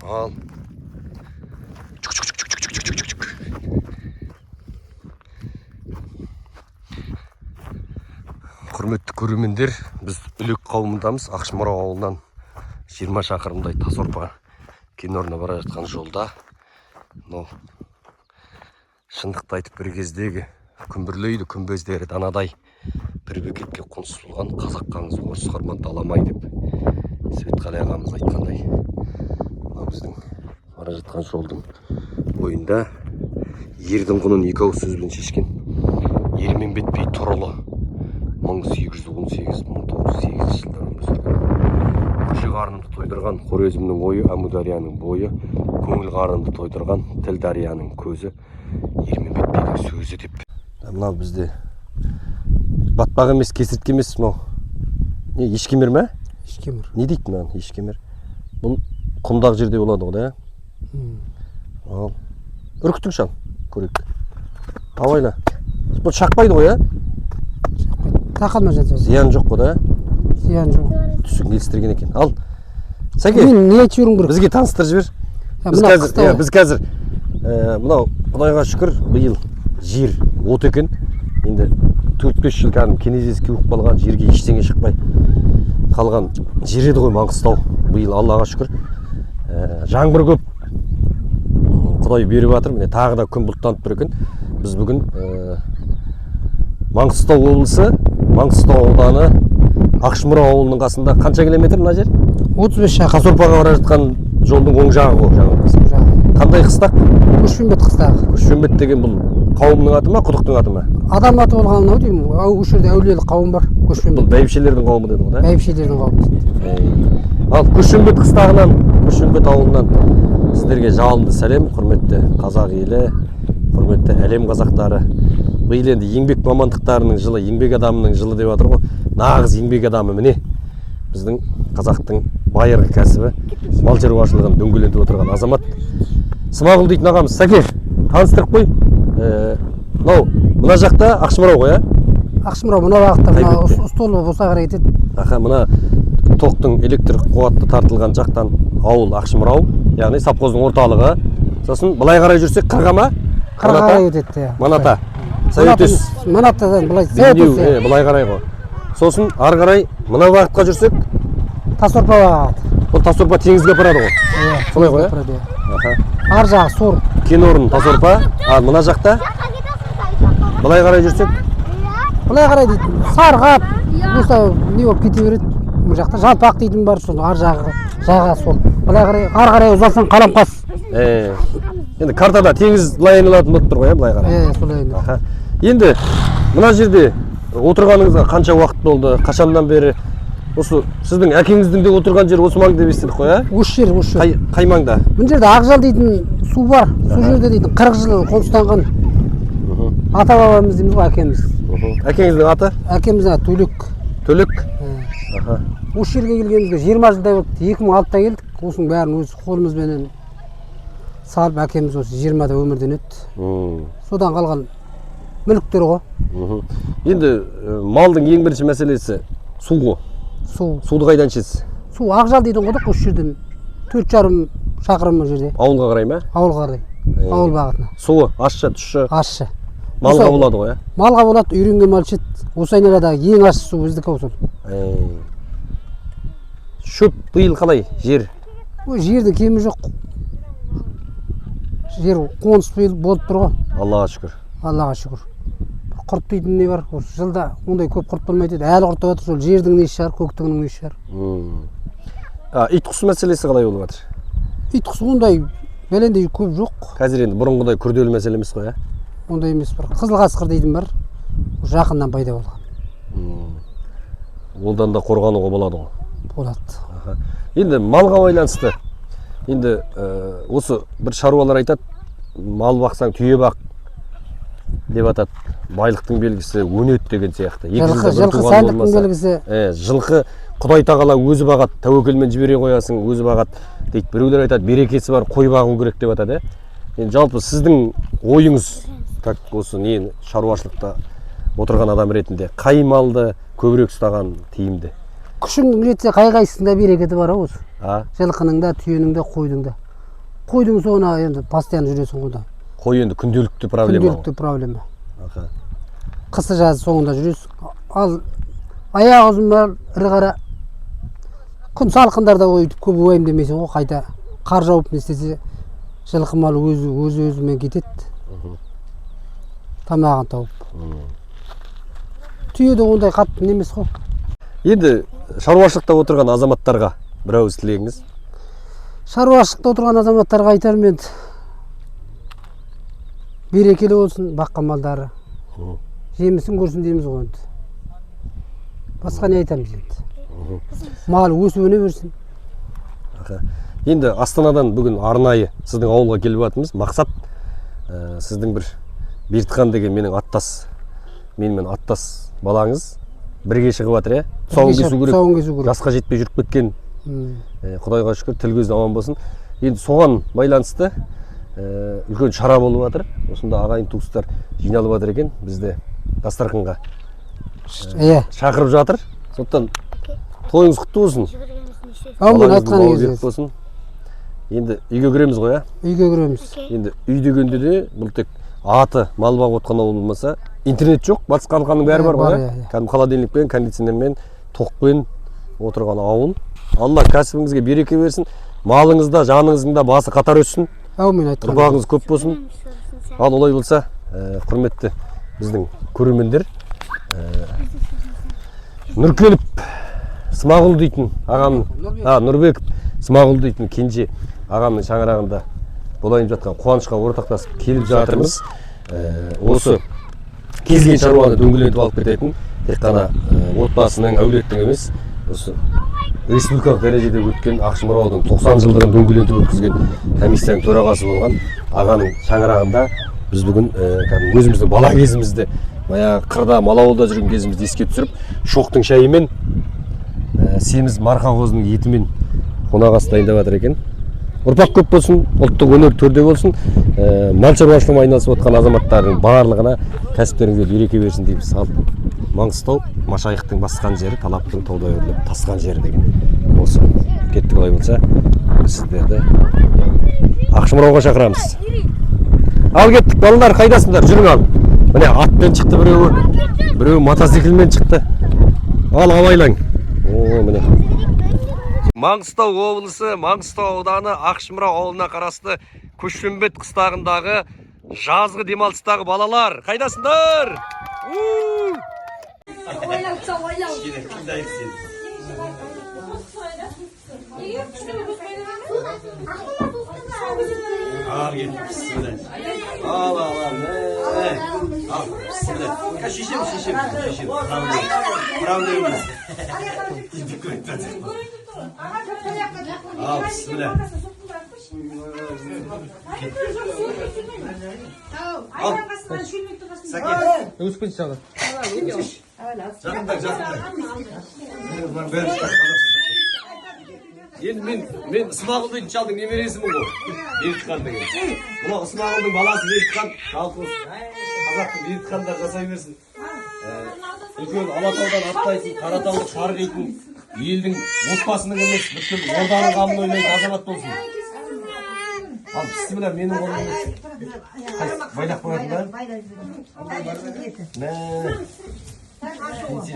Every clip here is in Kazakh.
Ал. Чук, чук, чук, чук, чук, чук, чук, чук. Құрметті көрермендер, біз Үлек қауымындамыз. Ақшымұрау ауылынан 20 шақырымдай Тасорпа кен орнына бара жатқан жолда. Мынау шындықты айтып, бір кездегі күмбірлейді күмбездері данадай, бір бекетке қоныс болған қазақ қаңыз, орыс қырман даламай деп Светқали ағамыз айтқандай, мынау біздің бара жатқан жолдың бойында ердің құнын екі ауыз сөзбен шешкен Ермембет би Тұрұлы 1818-1908 жылдары өмір сүрген. Көше қарнымды тойдырған Хорезмнің ойы, Әмударияның бойы, көңіл қарнымды тойдырған тіл дарияның көзі Ермембет бидің сөзі деп. Мынау бізде батпақ емес, кесіртке емес, мынау не, ешкемер ме? Ешкемір. Не дейді мынаны, ешкемер? Бұл құмдақ жерде болады ғой да? Ал, үркітіңші, ал, көрейік, абайла, бұл шақпайды ғой, иә? Тақалма жан. Зиян жоқ қой да? Зиян жоқ. Түсін келістірген екен. Ал, Сәке, Мен не айтып жіберуім керек? бізге таныстырып жібер. Біз Мына қазір қыстау. Иә, біз қазір мынау, құдайға шүкір, биыл жер от екен. Енді 4-5 жыл кәдімгі кенезесі кеуіп қалған, жерге ештеңе шықпай қалған жер еді ғой Маңғыстау. Биыл, Аллаға шүкір, жаңбыр көп, құдай беріп жатыр. Міне, тағы да күн бұлттанып тұр екен. Біз бүгін Маңғыстау облысы, Маңғыстау ауданы, Ақшымұрау ауылының қасында. Қанша километр мына жер? 35 шақырым. Тасорпаға бара жатқан жолдың оң жағы ғой, жаңағы. Жағы. Қандай қыстақ? Көшпенбет қыстағы. Көшпенбет деген бұл қауымның аты ма, құдықтың аты ма? Адам аты болған ау деймін. Осы жерде әулиелік қауым бар. Бұл Көшпенбет. бәйбішелердің қауымы деді ғой да? Бәйбішелердің қауымы дейді. Ал, Көшпенбет қыстағынан, Көшпенбет ауылынан сіздерге жалынды сәлем, құрметті қазақ елі, құрметті әлем қазақтары. Биыл енді еңбек мамандықтарының жылы, еңбек адамының жылы деп жатыр ғой. Нағыз еңбек адамы, міне, біздің қазақтың байырғы кәсібі мал шаруашылығын дөңгелентіп отырған азамат Смағұл дейтін ағамыз. Сәке, таныстырып қой. Мынау мына жақта Ақшымұрау ғой, иә? Ақшымұрау мына бағытта, мына Қай бетте? Стол болса қарай кетеді. Аха, мына тоқтың электр қуатты тартылған жақтан ауыл Ақшымұрау, яғни совхоздың орталығы. Сосын былай қарай жүрсек, Қырға ма? Қырға қарай кетеді, иә. Маната, Советөс. Манатадан былай Бейнеу, Советөс, иә. Былай қарай ғой. Сосын ары қарай мына бағытқа жүрсек? Тасорпа бағыты. Бұл Тасорпа теңізге апарады ғой? Иә. Солай ғой, иә? Апарады, иә. Аха. Ар жағы сор. Кен орны Тасорпа. А мына жақта былай қарай жүрсек? Былай қарай дейді Сарғап, осы не болып кете береді. Мына жақта Жалпақ дейтін бар, соның ар жағы жаға сор. Былай қарай, ары қарай ұзасаң, Қаламқас. Енді картада теңіз былай айналатын болып тұр ғой, иә, былай қарай? Иә, солай енді. Аха. Енді мына жерде отырғаныңызға қанша уақыт болды? Қашаннан бері? Осы сіздің әкеңіздің де отырған жері осы маң деп естідік қой, иә? Осы жер, осы жер. Қай маңда? Мына жерде Ақжал дейтін су бар. Сол жерде дейтін 40 жыл қоныстанған ата бабамыз дейміз ғой, әкеміз. Әкеңіздің аты? Әкеміздің аты Төлек. Төлек. Иә. Аха. Осы жерге келгенімізге 20 жылдай болды. 2006-да келдік. Осының бәрін өз қолымызбенен салып, әкеміз осы 20-да өмірден өтті. Содан қалған мүліктер ғой. Енді малдың ең бірінші мәселесі су ғой. Су. Суды қайдан ішесіз? Су Ақжал дейтін құдық, осы жерден 4,5 шақырым жерде. Ауылға қарай ма? Ауылға қарай, ауыл бағытына. Суы ащы, тұщы? Ащы. Малға болады ғой, иә? Малға болады, үйренген мал ішеді. Осы айналадағы ең ащы су біздікі сол. Шөп биыл қалай, жер? Ой, жердің кемі жоқ, жер қоныс биыл болып тұр ғой. Аллаға шүкір. Аллаға шүкір. Құрт дейтін не бар, осы жылда ондай көп құрт болмайды еді, әлі құртып жатыр. Сол жердің несі шығар, көктігінің несі шығар. А, ит құс мәселесі қалай болып жатыр? Ит құс ондай бәлендей көп жоқ. Қазір енді бұрынғыдай күрделі мәселе емес қой, иә? Ондай емес. Бір қызыл қасқыр дейтін бар, жақыннан пайда болған. Одан да қорғануға болады ғой? Болады. Аха. Енді малға байланысты енді осы бір шаруалар айтады, мал бақсаң, түйе бақ деп атады, байлықтың белгісі, өнеді деген сияқты. Екі Жылқы жылда бір жылқы туған сәндіктің болмаса. белгісі. Жылқы құдай тағала өзі бағады, тәуекелмен жібере қоясың, өзі бағады дейді. Біреулер айтады, берекесі бар қой бағу керек деп атады, иә. Енді жалпы сіздің ойыңыз, как осы не шаруашылықта отырған адам ретінде, қай малды көбірек ұстаған тиімді? Күшің жетсе, қай қайсысында берекеті бар ау осы. А. Жылқының да, түйенің де, қойдың да. Қойдың соңына енді постоянно жүресің ғой да. Қой енді күнделікті проблема. Күнделікті проблема. Аха. Қысы жазы соңында жүресің. Ал аяғы ұзын мал, ірі қара күн салқындарда өйтіп көп уайымдамайсың ғой, қайта қар жауып не істесе жылқы мал өзі өз өзімен кетеді. Тамағын тауып. Түйе де ондай қатты не емес қой. Енді шаруашылықта отырған азаматтарға бір ауыз тілегіңіз. Шаруашылықта отырған азаматтарға айтарым енді берекелі болсын баққан малдары. Жемісін көрсін дейміз ғой енді. Басқа не айтамыз енді. Мал өсіп өне берсін. Аха. Енді Астанадан бүгін арнайы сіздің ауылға келіп жатырмыз. Мақсат сіздің бір Бертхан деген менің аттас, менімен аттас балаңыз бірге шығып жатыр, иә? Тұсауын кесу керек. Тұсауын кесу керек. Жасқа жетпей жүріп кеткен. Құдайға шүкір, тіл көзден аман болсын. Енді соған байланысты үлкен шара болып жатыр. Осында ағайын туыстар жиналып жатыр екен, бізді дастарханға Иә. шақырып жатыр. Сондықтан тойыңыз құтты болсын. Әумин, Балаңыздың айтқан бауы кезде. берік болсын. Енді үйге кіреміз ғой, ә? Үйге кіреміз. Енді үй дегенде де бұл тек аты мал бағып отқан ауыл болмаса, интернет жоқ, батыс қалқанның бәрі Иә, бар ғой, бар, иә? иә, иә. Кәдімгі холодильникпен, кондиционермен, тоқпен отырған ауыл. Алла кәсібіңізге береке берсін, малыңыз да, жаныңыздың да басы қатар өссін, Әумин, айтқан. ұрпағыңыз көп болсын. Ал олай болса, құрметті біздің көрермендер, Нұркеліп Смағұл дейтін ағамның, Нұрбеков Смағұл дейтін кенже ағамның шаңырағында болайын жатқан қуанышқа ортақтасып келіп жатырмыз. Осы кез келген шаруаны дөңгелентіп алып кететін тек қана отбасының, әулеттің емес, осы республикалық дәрежеде өткен Ақшымыраудың 90 жылдығын дөңгелентіп өткізген комиссияның төрағасы болған ағаның шаңырағында біз бүгін кәдімгі өзіміздің бала кезімізді, баяғы қырда мал ауылда жүрген кезімізді еске түсіріп, шоқтың шайымен, семіз марқа қозының етімен қонақ ас дайындап жатыр екен. Ұрпақ көп болсын, ұлттық өнер төрде болсын, мал шаруашылығымен айналысып отқан азаматтардың барлығына кәсіптеріңізге береке берсін дейміз. Ал Маңғыстау машайықтың басқан жері, талаптың таудай өрлеп тасқан жері деген осы. Кеттік олай болса, біз сіздерді Ақшымырауға шақырамыз. Ал кеттік, балалар, қайдасыңдар? Жүрің ал. Міне атпен шықты біреуі, біреуі мотоциклмен шықты. Ал абайлаң. О, міне. Маңғыстау облысы, Маңғыстау ауданы, Ақшымырау ауылына қарасты Көшпенбет қыстағындағы жазғы демалыстағы балалар, қайдасыңдар? Ал кеттік, бісміллә. Ал, ал, ал, мә. Ал, бісміллә. Шешем, шешем, шешем. Құрамды емес. Ал, бісміллә. Ал. Сәкен. Жақында, жақында. Енді мен Ысмағұл дейтін шалдың немересімін ғой. Бертхан деген. Мынау Ысмағұлдың баласы Бертхан, жалпы қазақтың Бертхандар жасай берсін. Үлкен Алатаудан аттайтын, Қаратауды шарғитын, елдің отбасының емес, бүткіл орданың қамын ойлайтын азамат болсын. Ал бісміллә, менің қолым емес. Қайсы, байлап қоятын ба? Мә.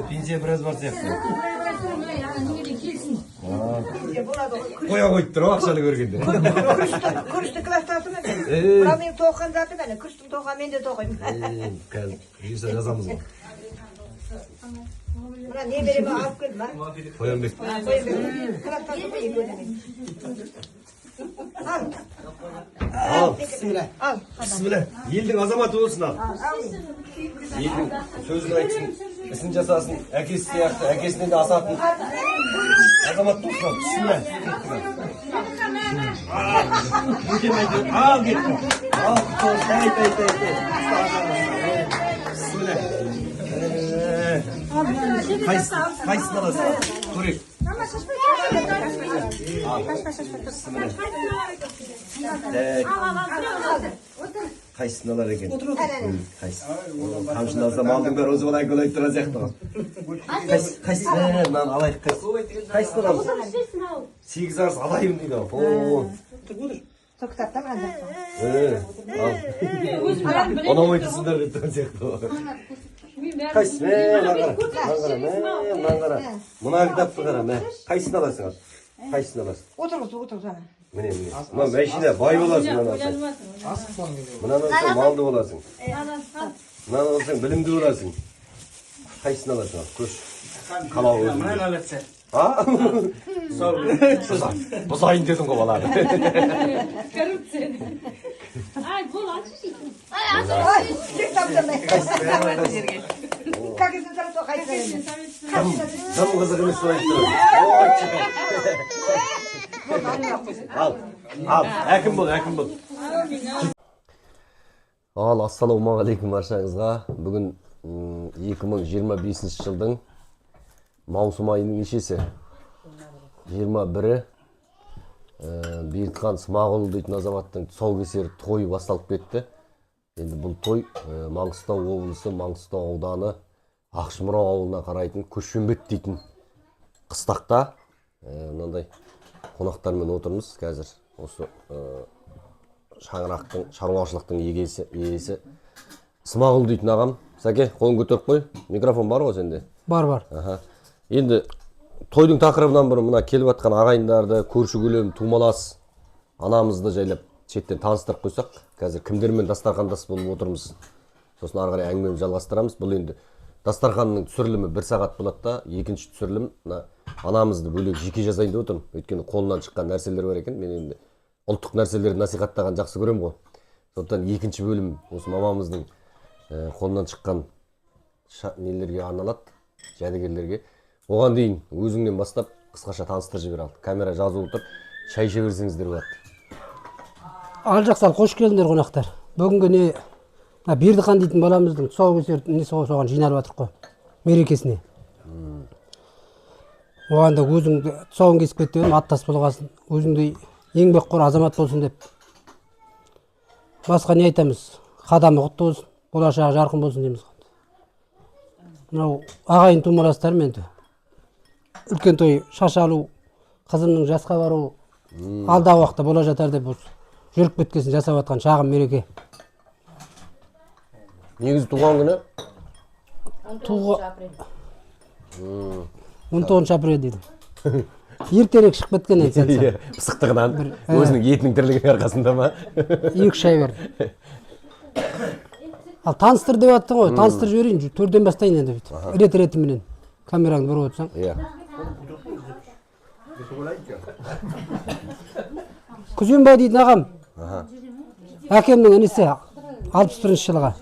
Пенсия біраз бар сияқты. Қоя қойып тұр ақшаны көргенде. Күрішті кластасы міне. Мына менің тоққан заты міне. Күріштің тоққан мен де тоқимын. Қазір бұйырса жазамыз ғой. Мына немереме алып келдім, а? Қоянбек. Кластасы ғой екеуіне. Ал. Ал, бісміллә. Ал. Бісміллә. Елдің азаматы болсын ал. Елдің сөзін айтсын, ісін жасасын, әкесі сияқты, әкесінен де асатын азамат болсын ал. Бісміллә. Кеттік ал. Ал, кеттік. Ал, тай, тай, тай, тай. Бісміллә. Қайсысын аласың? Көрейік. Қайсысын алар екен? Қайсысы? Қамшыны алса малдың бәрі өзі былай көлайып тұрған сияқты ғой. Қайсысын? Мынаны алайық. Қайсысын аламыз? 8 арыс алайын дейді. О. Сол кітапты алған жоқпын. Ал. Ұнамай тұрсыңдар деп тұрған сияқты ғой. Қайсысы? Мә, мынаны қара. Мынаны қара, мә, мынаны қара. Мына кітапты қара, мә. Қайсысын аласың ал? Қайсысын аласың? Отырғыз, отырғыз ана. Міне, міне. Мына мәшине бай боласың мынаны алсаң. Мынаны алсаң малды боласың. Мынаны алсаң білімді боласың. Қайсысын аласың ал? Көш. Қалау өзіңде. Мынаны алады. А? Бұзайын дедің ғой баланы. Коррупция. Ай, бол, açшы. Ай, тек тапсырмай. Какесін сұрап сол қайсысы? Тым қызық емес солай айтып тұрасың. Ой, ал, ал, әкім бол, әкім бол. Ал, ассалаумағалейкум баршаңызға. Бүгін 2025 жылдың маусым айының нешесі? 21-і. Бейітхан Смағұл дейтін азаматтың тұсаукесер тойы басталып кетті. Енді бұл той Маңғыстау облысы, Маңғыстау ауданы, Ақшымұрау ауылына қарайтын Көшпенбет дейтін қыстақта мынандай қонақтармен отырмыз. Қазір осы шаңырақтың, шаруашылықтың иесі Смағұл дейтін ағам. Сәке, қолын көтеріп қой. Микрофон бар ғой сенде? Бар, бар. Аха. Енді тойдың тақырыбынан бұрын мына келіп жатқан ағайындарды, көрші көлем, тумалас анамызды жайлап шеттен таныстырып қойсақ, қазір кімдермен дастархандас болып отырмыз. Сосын ары қарай әңгімемізді жалғастырамыз. Бұл енді дастарханның түсірілімі бір сағат болады да, екінші түсірілім мына анамызды бөлек жеке жазайын деп отырмын. Өйткені қолынан шыққан нәрселер бар екен. Мен енді ұлттық нәрселерді насихаттаған жақсы көремін ғой. Сондықтан екінші бөлім осы мамамыздың қолынан шыққан нелерге арналады, жәдігерлерге. Оған дейін өзіңнен бастап қысқаша таныстырып жібер ал. Камера жазулы тұр, шай іше берсеңіздер болады. Ал жақсы, ал қош келдіңдер қонақтар. Бүгінгі не мына Бердіхан дейтін баламыздың тұсаукесер несі ғой, соған жиналып жатырық қой мерекесіне. Оған да өзің тұсауын кесіп кет деп едім, аттас болғасын, өзіңдей еңбекқор азамат болсын деп. Басқа не айтамыз? Қадамы құтты болсын, болашағы жарқын болсын дейміз. Мынау ағайын тумаластарым енді. Үлкен той шаш алу, қызымның жасқа бару алдағы уақытта бола жатар деп осы жүріп кеткесін жасап жатқан шағын мереке. Негізі туған күні? Туға 19 апрель дейді. Ертерек шығып кеткен енді сәт Иә, пысықтығынан, өзінің етінің тірлігінің арқасында ма? 2-3 ай бар. Ал таныстыр деп аттың ғой, таныстырып жіберейін, төрден бастайын енді бүйтіп. Рет ретіменен камераңды бұрып отырсаң. Иә. Күзенбай дейтін ағам. Әкемнің інісі 61 жылғы.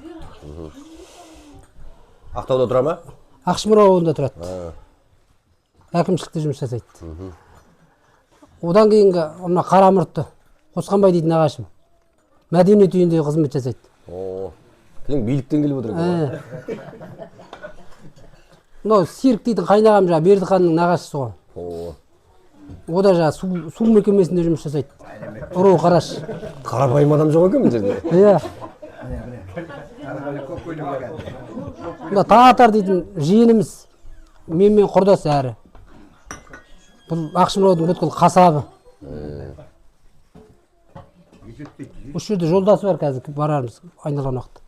Ақтауда тұра ма? Ақшымұра ауылында тұрады. Әкімшілікте жұмыс жасайды. Одан кейінгі мына Қарамұртты Қосқанбай дейтін ағашым. Мәдениет үйінде қызмет жасайды. О, кілең биліктен келіп отыр екен ғой. Мынау Серік дейтін қайнағам жаңағы Бердіханның нағашысы ғой. О. О да жаңағы су мекемесінде жұмыс жасайды. Ұру қараш. Қарапайым адам жоқ екен бұл жерде. Иә. Мына Таңатар дейтін жиеніміз менімен құрдас әрі. Бұл Ақшымұраудың бүткіл қасабы. Осы жерде жолдасы бар, қазір барармыз айналған уақытта.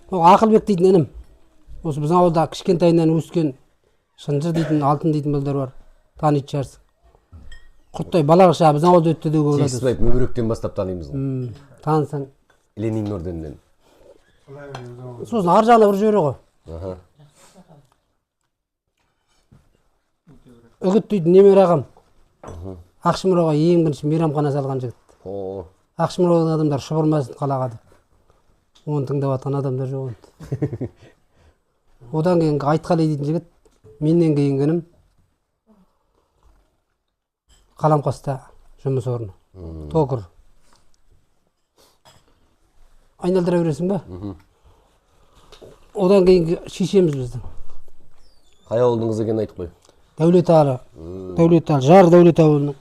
Мынау Ақылбек дейтін інім. Осы біздің ауылда кішкентайынан өскен Шынжыр дейтін, Алтын дейтін балдар бар. Танитын шығарсың. Құрттай балалық шағы біздің ауылда өтті деуге болады. Тегісбаев Мүбіректен бастап танимыз ғой. Танысаң. Ленин орденінен. Сосын ар жағына бір жібере ғой. Үгіт дейтін немере ағам. Ақшымұрауға ең бірінші мейрамхана салған жігіт. О. Ақшымұраудың адамдар шұбырмасын қалаға деп. Оны тыңдап жатқан адамдар жоқ енді. Одан кейінгі Айтқали дейтін жігіт, менен кейінгі інім. Қаламқаста жұмыс орны. Токар. Айналдыра бересің ба? Одан кейінгі шешеміз біздің. Қай ауылдың қызы екенін айтып қой. Дәулеталы. Дәулеталы, Жар Дәулет ауылының.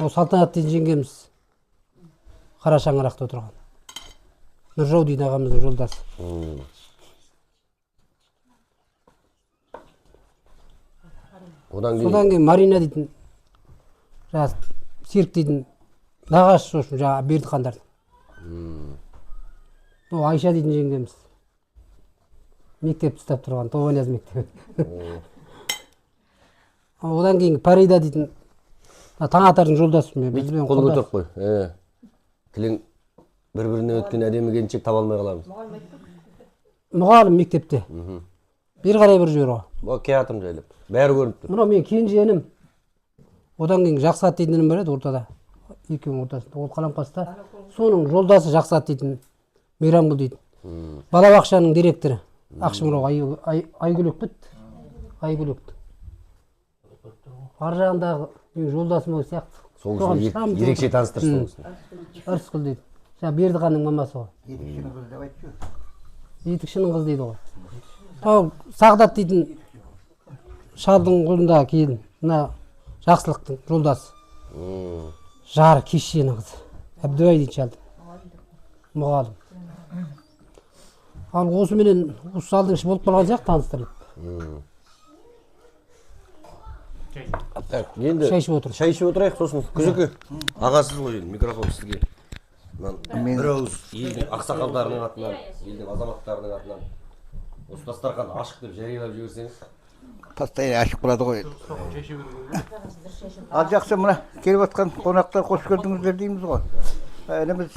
Ол Салтанат дейтін жеңгеміз. Қара шаңырақта отырған. Нұржау дейтін ағамыздың жолдасы. Одан кейін Содан кейін Марина дейтін, жаңағы Серік дейтін Нағашысы, в общем, жаңағы Бердіхандардың. Ол Айша дейтін жеңгеміз. Мектепті ұстап тұрған, Тобанияз мектебі. Одан кейін Парида дейтін, мына Таңатардың жолдасы мен бізбен Қол құрдас. көтеріп қой. Тілің бір біріне өткен әдемі келіншек таба алмай қаламыз. Мұғалім мектепте. Бері қарай бір жібер ғой. Бұл келатырмын жайлап. Бәрі көрініп тұр. Мынау менің кенже інім. Одан кейін Жақсат дейтін інім бар еді ортада. Екеуінің ортасында. Ол Қаламқаста. Соның жолдасы Жақсат дейтін, Мейрамгүл дейтін. Балабақшаның директоры. Ақшымырау Айгүлек бе еді? Айгүлек. Ар жағындағы менің жолдасым ол сияқты. Сол Соған кісіні шам ерекше отыр. таныстырсын сол кісіні. Ырысқұл дейді. Жаңа Бердіханның мамасы ғой. Етікшінің қызы деп айтшы. Етікшінің қызы дейді ғой. Тау Сағдат дейтін шалдың қолындағы келін. Мына Жақсылықтың жолдасы. Жары Кешенің қызы. Әбдібай дейтін шалдың. Мұғалім. Ал осыменен осы залдың іші болып қалған сияқты таныстырылып. Так, енді Шай ішіп отырмыз. Шай ішіп отырайық, сосын Күзеке. Ағасыз ғой енді, микрофон сізге. Мынаны бір ауыз елдің ақсақалдарының атынан, елдің азаматтарының атынан осы дастархан ашық деп жариялап жіберсеңіз. Постоянно ашық болады ғой. Ал жақсы, мына келіп жатқан қонақтар, қош келдіңіздер дейміз ғой. Ініміз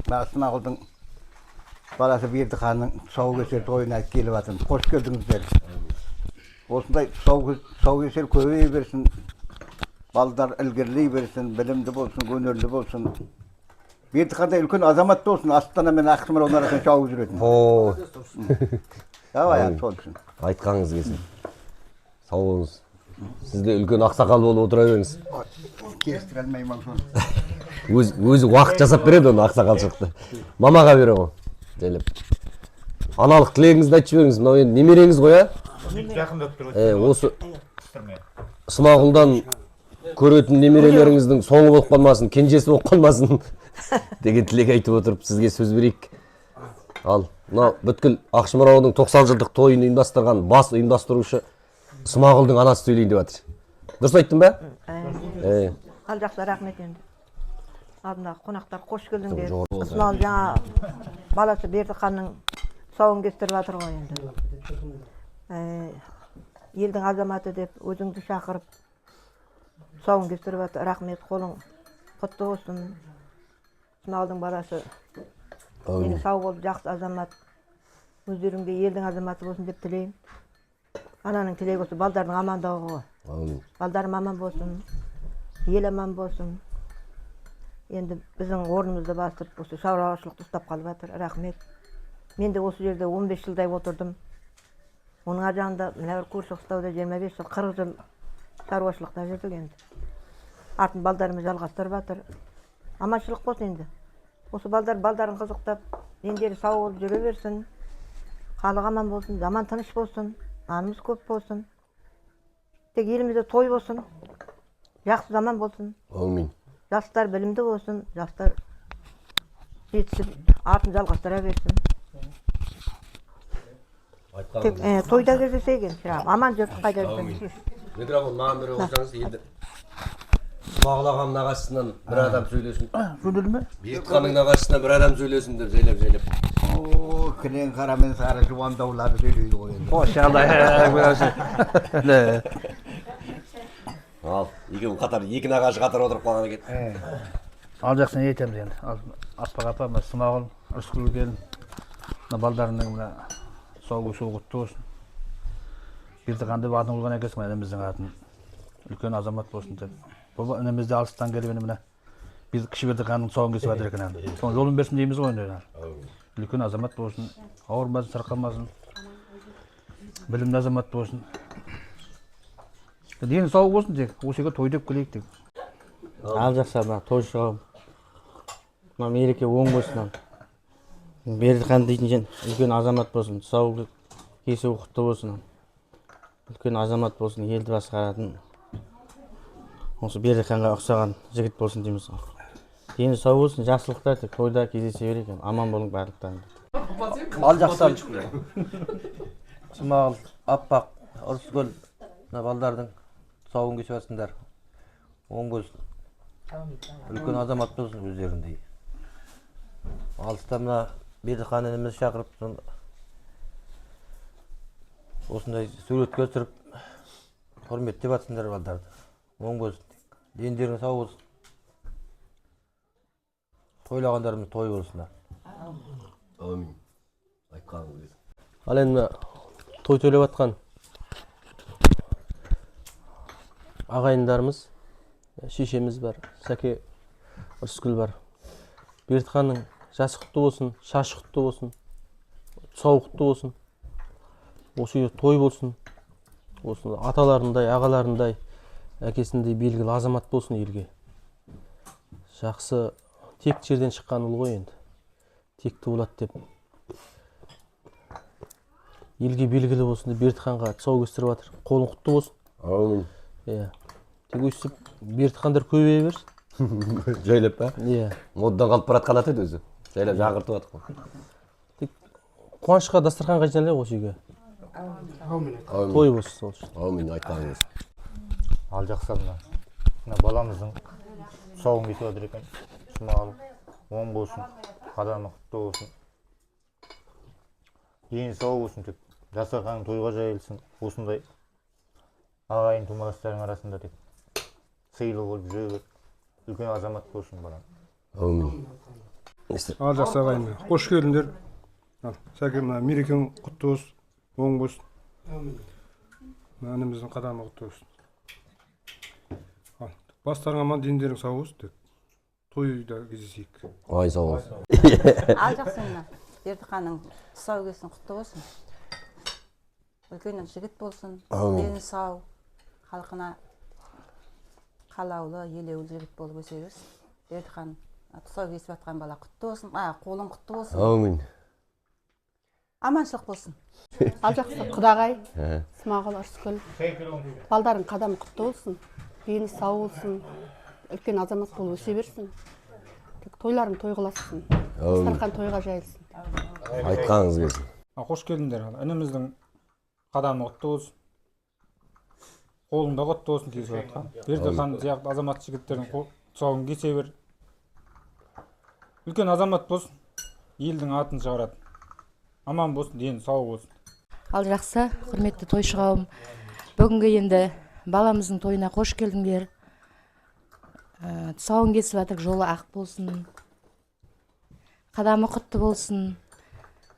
мына Смағұлдың баласы Бердіханның тұсаукесер тойына келіп жатырмыз. Қош келдіңіздер. Осындай тұсаукесер көбейе берсін. Балдар ілгерілей берсін, білімді болсын, өнерлі болсын. Бердіхандай үлкен азамат болсын, Астана мен Ақшымыраудың арасында шауып жүретін. О, Давай, ал, сол үшін. айтқаныңыз келсін. Сау болыңыз. Сіз де үлкен ақсақал болып отыра беріңіз. Келістіре алмаймын соны. Өзі уақыт жасап береді оны, ақсақалшылықты. Мамаға бере ғой. Жайлап. Аналық тілегіңізді айтып жіберіңіз. Мынау енді немереңіз ғой, а? Жақындап тұр. Осы Смағұлдан көретін немерелеріңіздің соңы болып қалмасын, кенжесі болып қалмасын деген тілек айтып отырып, сізге сөз берейік. Ал, мынау бүткіл Ақшымыраудың 90 жылдық тойын ұйымдастырған бас ұйымдастырушы Смағұлдың анасы сөйлейін деп жатыр. Дұрыс айттым ба? Ал жақсы, рахмет енді. Алдындағы қонақтар, қош келдіңдер. Жоғары болды. Ысмағұл жаңа баласы Бердіханның тұсауын кестіріп жатыр ғой енді. Елдің азаматы деп өзіңді шақырып тұсауын кестіріп жатыр. Рахмет, қолың құтты болсын. Ысмағұлдың баласы Әумин. дені сау болып, жақсы азамат, өздерің де елдің азаматы болсын деп тілеймін. Ананың тілегі осы балдардың амандығы ғой. Әумин. Балдарым аман болсын, ел аман болсын. Енді біздің орнымызды басып, осы шаруашылықты ұстап қалып жатыр. Рахмет. Мен де осы жерде 15 жылдай отырдым. Оның ар жағында мына бір көрші қыстауда 25 жыл, 40 жыл шаруашылықта жүрдік енді. Артын балдарымыз жалғастырып жатыр. Аманшылық болсын енді. Осы балдар балдарын қызықтап, дендері сау болып жүре берсін. Халық аман болсын, заман тыныш болсын, нанымыз көп болсын. Тек елімізде той болсын, жақсы заман болсын. Әумин. Жастар білімді болсын, жастар жетісіп, артын жалғастыра берсін. Тек тойда кездесейік енді, шырағым. Аман жүріп қайда жүрсең. Микрофон маған бере қойсаңыз, енді Смағұл ағамның нағашысынан бір адам сөйлесін. Сөйледі ме? Бердіханның нағашысынан бір адам сөйлесін деп жайлап жайлап. О, кілең қара мен сары жуандаулары сөйлейді ғой енді. Қош. Ал, екеуі қатар, екі нағашы қатар отырып қалған екен. Ал жақсы, не айтамыз енді? Ал Аппақ апа, мына Смағұл, Рысқұл келін, мына балдарының мына тұсау құтты болсын. Бердіхан деп атын қойған екенсің ініміздің атын. Үлкен азамат болсын деп. Бұл ініміз де алыстан келіп енді мына біз кіші Бердіханның тұсауын кесіп жатыр екен енді. Соның жолын берсін дейміз ғой енді. Үлкен азамат болсын, ауырмасын, сырқамасын, білімді азамат болсын. Дені сау болсын тек, осы жерге той деп келейік тек. Ал жақсы, мына той шығамын, мына мереке оң болсын. Ал Бердіхан дейтін жен үлкен азамат болсын, тұсау кесу құтты болсын, үлкен азамат болсын, елді басқаратын осы Бердіханға ұқсаған жігіт болсын дейміз. Дені сау болсын, жақсылықта тек тойда кездесе берейік. Аман болың барлықтарың. Ал жақсы, Смағұл, Аппақ, Ырысгүл, мына балдардың тұсауын кесіп жатсыңдар. Оң болсын. Үлкен азамат болсын өздеріндей. Алыста мына Бердіхан ініміз шақырып, осындай суретке түсіріп құрметтеп жатсыңдар балдарды. Оң болсын. Дендерің сау болсын. Тойлағандарымыз той болсын. Әумин. Айтқаныңыз келсін. Ал енді мына той төлеп жатқан ағайындарымыз, шешеміз бар, Сәке, Рыскүл бар. Бердіханның жасы құтты болсын, шашы құтты болсын, тұсауы құтты болсын. Осы үйде той болсын. Осы аталарындай, ағаларындай, әкесіндей белгілі азамат болсын елге. Жақсы, текті жерден шыққан ұл ғой енді. Текті болады деп. Елге белгілі болсын деп Бердіханға тұсау кестіріп жатыр. Қолың құтты болсын. Әумин. Иә. Тек өйстіп Бердіхандар көбейе берсін. Жайлап па? Иә. Модадан қалып бара жатқан ат еді өзі. Жайлап жаңғыртып жатыр ғой. Тек қуанышқа дастарханға жиналайық осы үйге. Әумин. Той болсын сол үшін. Әумин, айтқаныңыз. Ал жақсы, мына баламыздың тұсауын кесіп жатыр екен. Смағұл, оң болсын, қадамы құтты болсын. Дені сау болсын, тек дастарханың тойға жайылсын. Осындай ағайын тумаластардың арасында тек сыйлы болып жүре бер. Үлкен азамат болсын балам. Әумин. Ал жақсы ағайын, қош келдіңдер. Ал, Сәке, мына мерекең құтты болсын, оң болсын. Мына ініміздің қадамы құтты болсын. Ал, бастарың аман, дендерің сау болсын деп. Тойда кездесейік. Ай, сау болсын. Ал жақсы, мына Бердіханның тұсау кесін құтты болсын. Үлкен жігіт болсын, Әумин. дені сау, халқына қалаулы, елеулі жігіт болып өсе берсін. Бердіхан тұсау кесіп жатқан бала құтты болсын, қолың құтты болсын. Әумин. Аманшылық болсын. Ал жақсы, құдағай, Смағұл, Ырысгүл, балдарың қадамы құтты болсын, дені сау болсын, үлкен азамат болып өсе берсін. Тек тойларың той қыласың. Әумин. Дастархан тойға жайылсын. Айтқаныңыз келсін. Қош келдіңдер. Ініміздің қадамы құтты болсын. Қолың да құтты болсын кесіп жатқан. Бердіхан сияқты азамат жігіттердің тұсауын кесе бер. Үлкен азамат болсын, елдің атын шығарады. Аман болсын, дені сау болсын. Ал жақсы, құрметті тойшы қауым, бүгінгі енді баламыздың тойына қош келдіңдер. Тұсауын кесіп жатыр, жолы ақ болсын, қадамы құтты болсын.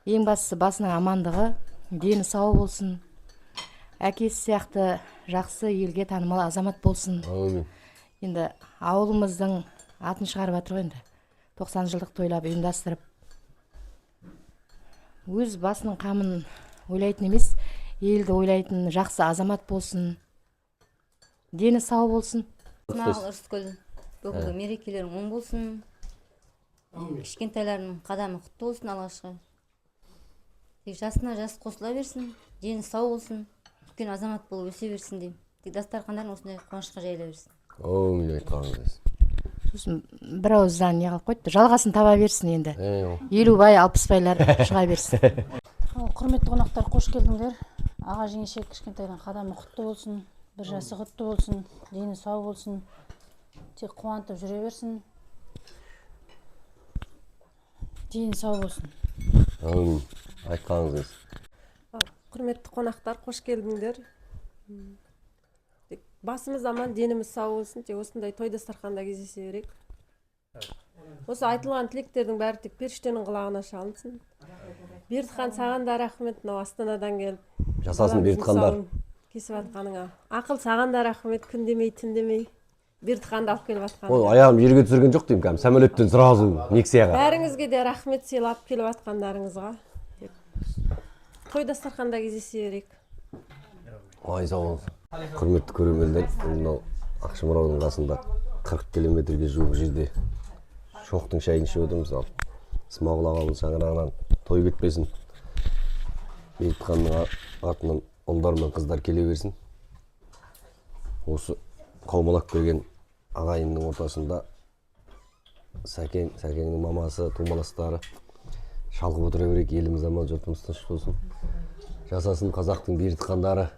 Ең бастысы басының амандығы, дені сау болсын. Әкесі сияқты жақсы елге танымал азамат болсын. Әумин. Енді ауылымыздың атын шығарып жатыр ғой енді. 90 жылдық тойлап ұйымдастырып. Өз басының қамын ойлайтын емес, елді ойлайтын жақсы азамат болсын. Дені сау болсын. Смағұл, Ырысгүл, бүгінгі мерекелерің оң болсын. Кішкентайларының қадамы құтты болсын алғашқы. Тек жасына жас қосыла берсін, дені сау болсын, үлкен азамат болып өсе берсін деймін. Тек дастархандарың осындай қуанышқа жайыла берсін. Әумин, айтқаныңыз келсін. Сосын бір ауыздан не қылып қойыпты, жалғасын таба берсін енді. Ей, 50 бай, 60 байлар шыға берсін. Құрметті қонақтар, қош келдіңдер. Аға, жеңеше, кішкентайдан қадамы құтты болсын, бір жасы құтты болсын, дені сау болсын, тек қуантып жүре берсін, дені сау болсын. Әумин, айтқаныңыз келсін. Құрметті қонақтар, қош келдіңдер. Тек басымыз аман, деніміз сау болсын, тек осындай той дастарханда кездесе берейік. Осы айтылған тілектердің бәрі тек періштенің құлағына шалынсын. Бердіхан, саған да рахмет, мынау Астанадан келіп Жасасын баламыздың Бердіхандар. тұсауын кесіп жатқаныңа. Ақыл, саған да рахмет, күн демей, түн демей Бердіханды алып келіп Ол жатқаныңа. аяғым жерге түсірген жоқ деймін, кәдімгі самолеттен сразу Нексияға. Бәріңізге де рахмет сыйлап келіп жатқандарыңызға. Тек той дастарханда кездесе берейік. Ай, сау болыңыз. Құрметті көрермендер, мынау Ақшымыраудың қасында 40 километрге жуық жерде шоқтың шайын ішіп отырмыз. Ал Смағұл ағамыз шаңырағынан той бітпесін. Бейітханның артынан ұлдар мен қыздар келе берсін. Осы қаумалап келген ағайынның ортасында Сәкең, Сәкеңнің мамасы, тумаластары шалқып отыра берейік. Еліміз аман, жұртымыз тыныш болсын. Жасасын қазақтың Бердіхандары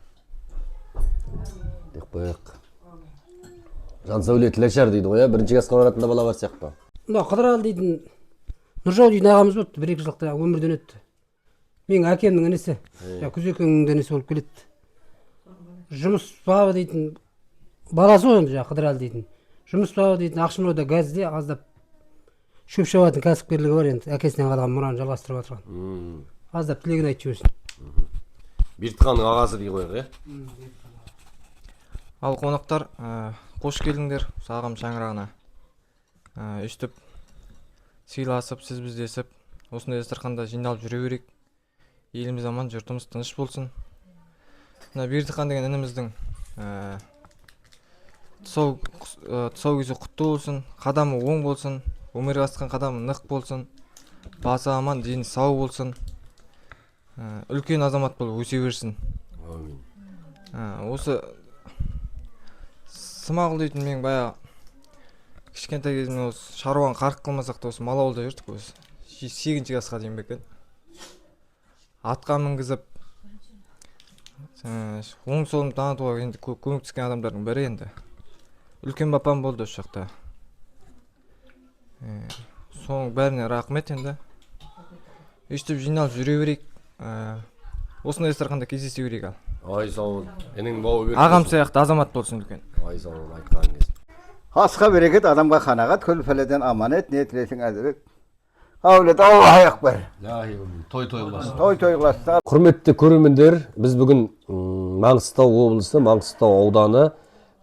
деп қояйық. Жансәуле тілашар дейді ғой, иә? Бірінші классқа баратын да бала бар сияқты. Мына Қыдырәлі дейтін, Нұржау дейтін ағамыз болды, 1-2 жылдықта өмірден өтті. Менің әкемнің інісі, жаңа Күзекеңнің де інісі болып келеді. Жұмыс бабы дейтін баласы ғой енді, жаңағы Қыдырәлі дейтін. Жұмыс бабы дейтін Ақшымырауда газде аздап шөп шабатын кәсіпкерлігі бар енді, әкесінен қалған мұраны жалғастырып жатырған. Аздап тілегін айтып жіберсін. Бердіханның ағасы дей қояйық, иә? Ал қонақтар, қош келдіңдер осы ағам шаңырағына. Өйстіп сыйласып, сіз біздесіп, осындай дастарханда жиналып жүре берейік. Еліміз аман, жұртымыз тыныш болсын. Мына Бердіхан деген ініміздің тұсаукесері құтты болсын, қадамы оң болсын, өмірге асқан қадамы нық болсын, басы аман, дені сау болсын, үлкен азамат болып өсе берсін. Әумин. Осы Смағұл дейтін мен баяғы кішкентай кезімнен осы шаруаны қарық қылмасақ та осы мал ауылда жүрдік осы 8-ші классқа дейін бе екен. Атқа мінгізіп, оң солын танытуға енді көмектескен адамдардың бірі енді. Үлкен папам болды осы жақта. Соның бәріне рахмет енді. Өйстіп жиналып жүре берейік. Осындай дастарханда кездесе берейік ал. Ай, сау бол. Енің бауы берік Ағам болсын. сияқты азамат болсын үлкен. Ай, сау бол, айтқан кез. Асқа берекет, адамға қанағат, күл пәледен аманат, не тілесең әзірет. Әулет, Аллаху акбар. Той той қыласың. Той той қыласың. Құрметті көрермендер, біз бүгін Маңғыстау облысы, Маңғыстау ауданы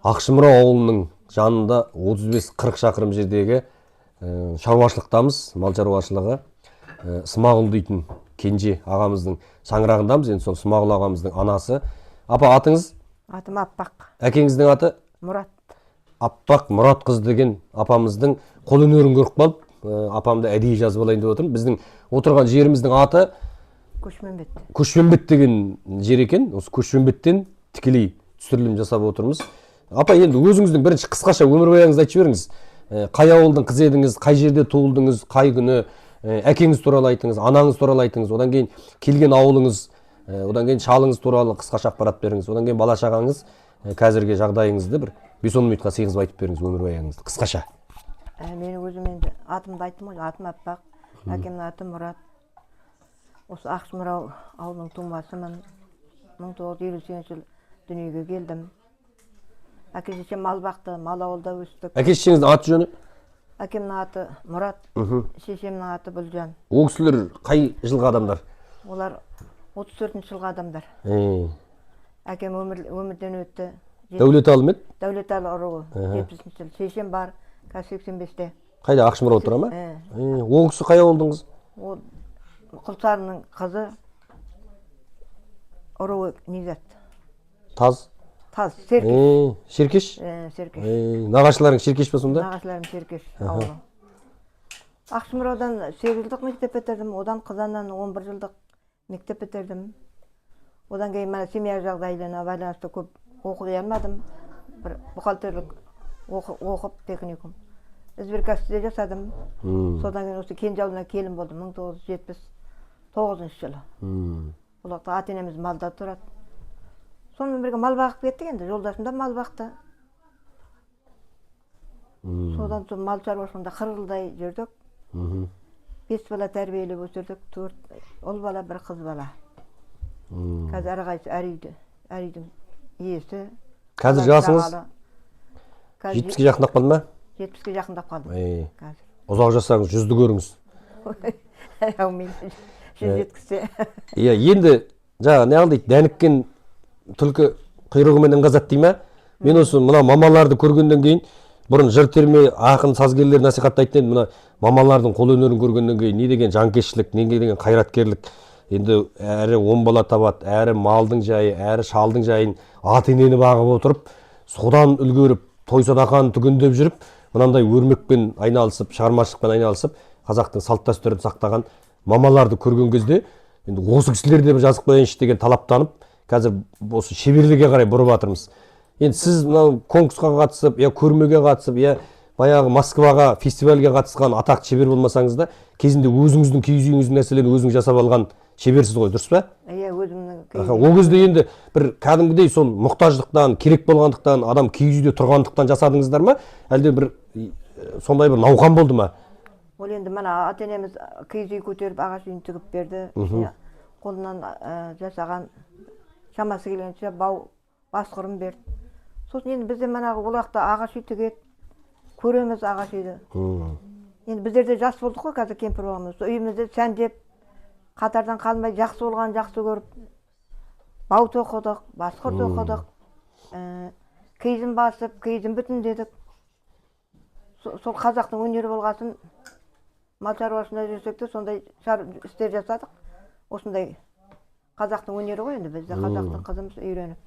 Ақшымыра ауылының жанында 35-40 шақырым жердегі шаруашылықтамыз, мал шаруашылығы. Смағұл дейтін кенже ағамыздың шаңырағындамыз. Енді сол Смағұл ағамыздың анасы. Апа, атыңыз? Атым Аппақ. Әкеңіздің аты? Мұрат. Аппақ Мұрат қыз деген апамыздың қолөнерін көріп қалып, апамды әдейі жазып алайын деп отырмын. Біздің отырған жеріміздің аты Көшмембет. Көшмембет деген жер екен. Осы Көшмембеттен тікелей түсірілім жасап отырмыз. Апа, енді өзіңіздің бірінші қысқаша өмірбаяныңызды айтып жіберіңіз. Қай ауылдың қызы едіңіз, қай жерде туылдыңыз, қай күні, әкеңіз туралы айтыңыз, анаңыз туралы айтыңыз, одан кейін келген ауылыңыз, одан кейін шалыңыз туралы қысқаша ақпарат беріңіз, одан кейін бала шағаңыз, қазіргі жағдайыңызды бір 5-10 минутқа сыйғызып айтып беріңіз өмірбаяныңызды қысқаша. Мен өзім енді атымды айттым ғой, атым Аппақ, әкемнің аты Мұрат. Осы Ақшымырау ауылының тумасымын. 1958 жылы дүниеге келдім. Әке шешем мал бақты, мал ауылда өстік. Әке шешеңіздің аты жөні? Әкемнің аты Мұрат, шешемнің аты Гүлжан. Ол кісілер қай жылғы адамдар? Олар 34 жылғы адамдар. Әкем өмірден өтті. Дәулеталы ма еді? Дәулеталы руы, 70 жыл. Шешем бар, қазір 85-те. Қайда, Ақшымырауда тұра ма? Ол кісі қай ауылдың қызы? Ол Құлсарының қызы, руы Низат. Таз? Таз, Серкеш. Серкеш? Серкеш. Нағашыларың Серкеш пе сонда? Нағашыларым Серкеш ауылы. Ақшымыраудан 8 жылдық мектеп бітірдім, одан Қызаннан 11 жылдық мектеп бітірдім. Одан кейін мына семья жағдайына байланысты көп оқи алмадым. Бір бухгалтерлік оқып техникум. Сберкассада жасадым. Содан кейін осы Кенже ауылына келін болдым 1979 жылы. Ол уақытта ата енеміз малда тұрады. Сонымен бірге мал бағып кеттік енді, жолдасым да мал бақты. Содан соң мал шаруашылығында 40 жылдай жүрдік. 5 бала тәрбиелеп өсірдік, 4 ұл бала, 1 қыз бала. Қазір әрқайсысы әр үйде, әр үйдің иесі. Қазір жасыңыз? 70-ке жақындап қалды ма? 70-ке жақындап қалдым. Қазір. Ұзақ жасаңыз, 100-ді көріңіз. Әумин. 100 жеткізсе. Иә, енді жаңа не қыл дейді, дәніккен түлкі құйрығымен ыңғазады дей ма? Мен осы мына мамаларды көргеннен кейін, бұрын жыр терме ақын сазгерлер насихаттайтын едім, мына мамалардың қолөнерін көргеннен кейін не деген жанкештілік, не деген қайраткерлік. Енді әрі 10 бала табады, әрі малдың жайы, әрі шалдың жайын ата енені бағып отырып, содан үлгеріп, той садақаны түгендеп жүріп, мынандай өрмекпен айналысып, шығармашылықпен айналысып, қазақтың салт дәстүрін сақтаған мамаларды көрген кезде, енді осы кісілер де бір жазып қояйыншы деген талаптанып, қазір осы шеберлікке қарай бұрып жатырмыз. Енді сіз мынау конкурсқа қатысып, я көрмеге қатысып, я баяғы Москваға фестивальге қатысқан атақты шебер болмасаңыз да, кезінде өзіңіздің киіз үйіңіздің нәрселерін өзіңіз жасап алған шеберсіз ғой, дұрыс па? Иә, өзімнің. Ол кезде енді бір кәдімгідей сол мұқтаждықтан, керек болғандықтан, адам киіз үйде тұрғандықтан жасадыңыздар ма, әлде бір сондай бір науқан болды ма? Ол енді мына ата енеміз киіз үй көтеріп, ағаш үйін тігіп берді. Қолынан жасаған, шамасы келгенше бау басқұрым берді. Сосын енді бізде манағы ол жақта ағаш үй тігеді, көреміз ағаш үйді. Енді біздер де жас болдық қой, қазір кемпір болғанбыз. Сол үйімізді сәндеп, қатардан қалмай, жақсы болғанын жақсы көріп, бау тоқыдық, басқұр тоқыдық, киізін басып, киізін бүтіндедік. Сол қазақтың өнері болғасын, мал шаруашылығында жүрсек те сондай істер жасадық. Осындай қазақтың өнері ғой енді, біз де қазақтың қызымыз үйреніп.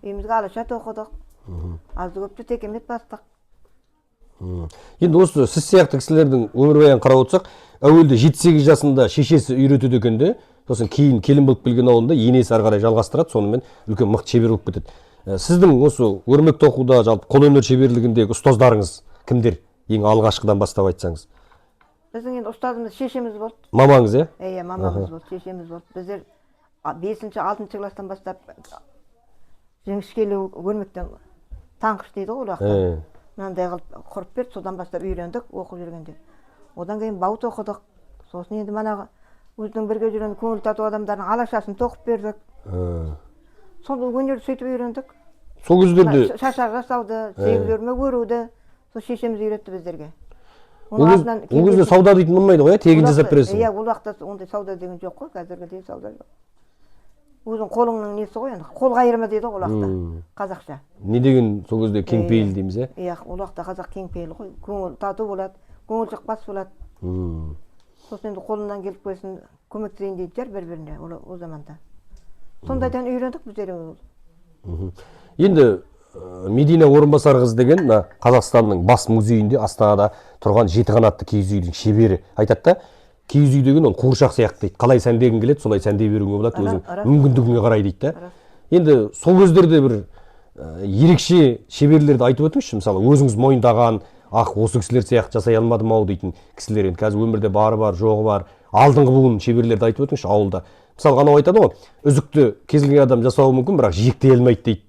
Үйімізге алаша тоқыдық, азды көпті текемет бастық. Енді осы сіз сияқты кісілердің өмірбаянын қарап отырсақ, әуелде 7-8 жасында шешесі үйретеді екен де, сосын кейін келін болып келген ауылында енесі ары қарай жалғастырады, сонымен үлкен мықты шебер болып кетеді. Сіздің осы өрмек тоқуда, жалпы қолөнер шеберлігіндегі ұстаздарыңыз кімдер? Ең алғашқыдан бастап айтсаңыз. Біздің енді ұстазымыз шешеміз болды. Мамаңыз, иә? Иә, мамамыз болды, шешеміз болды. Біздер 5-ші, 6-шы класстан бастап жіңішкелеу өрмектен таңқыш дейді ғой ол уақытта. Мынандай қылып құрып берді, содан бастап үйрендік оқып жүргенде. Одан кейін бау тоқыдық. Сосын енді манағы өзінің бірге жүрген көңіл тату адамдардың алашасын тоқып бердік. Сол өнерді сөйтіп үйрендік. Сол кездерде шашақ жасауды, сегіз өрмек өруді сол шешеміз үйретті біздерге. Ол кезде сауда дейтін болмайды ғой, тегін жасап бересің. Иә, ол уақытта ондай сауда деген жоқ қой, қазіргідей сауда жоқ. Өзің қолыңның несі ғой енді, қол қайырма дейді ғой ол уақытта қазақша. Не деген сол кезде кеңпейіл дейміз, ә? Иә, ол уақытта қазақ кеңпейіл ғой, көңіл тату болады, көңіл шықпас болады. Сосын енді қолынан келіп қойсын, көмектесейін дейтін шығар бір-біріне ол заманда. Сондайдан үйрендік біздер ол. Енді Медина Орынбасарқызы деген мына Қазақстанның бас музейінде Астанада тұрған 7 қанатты киіз үйдің шебері айтады да, киіз үй деген ол қуыршақ сияқты дейді. Қалай сәндегің келеді, солай сәндей беруіңе болады, өзің мүмкіндігіңе қарай дейді да. Енді сол кездерде бір ерекше шеберлерді айтып өтіңізші, мысалы өзіңіз мойындаған, ах, осы кісілер сияқты жасай алмадым ау дейтін кісілер, енді қазір өмірде бары бар, жоғы бар, алдыңғы буын шеберлерді айтып өтіңізші ауылда. Мысалы анау айтады ғой, үзікті кез келген адам жасауы мүмкін, бірақ жиектей алмайды дейді.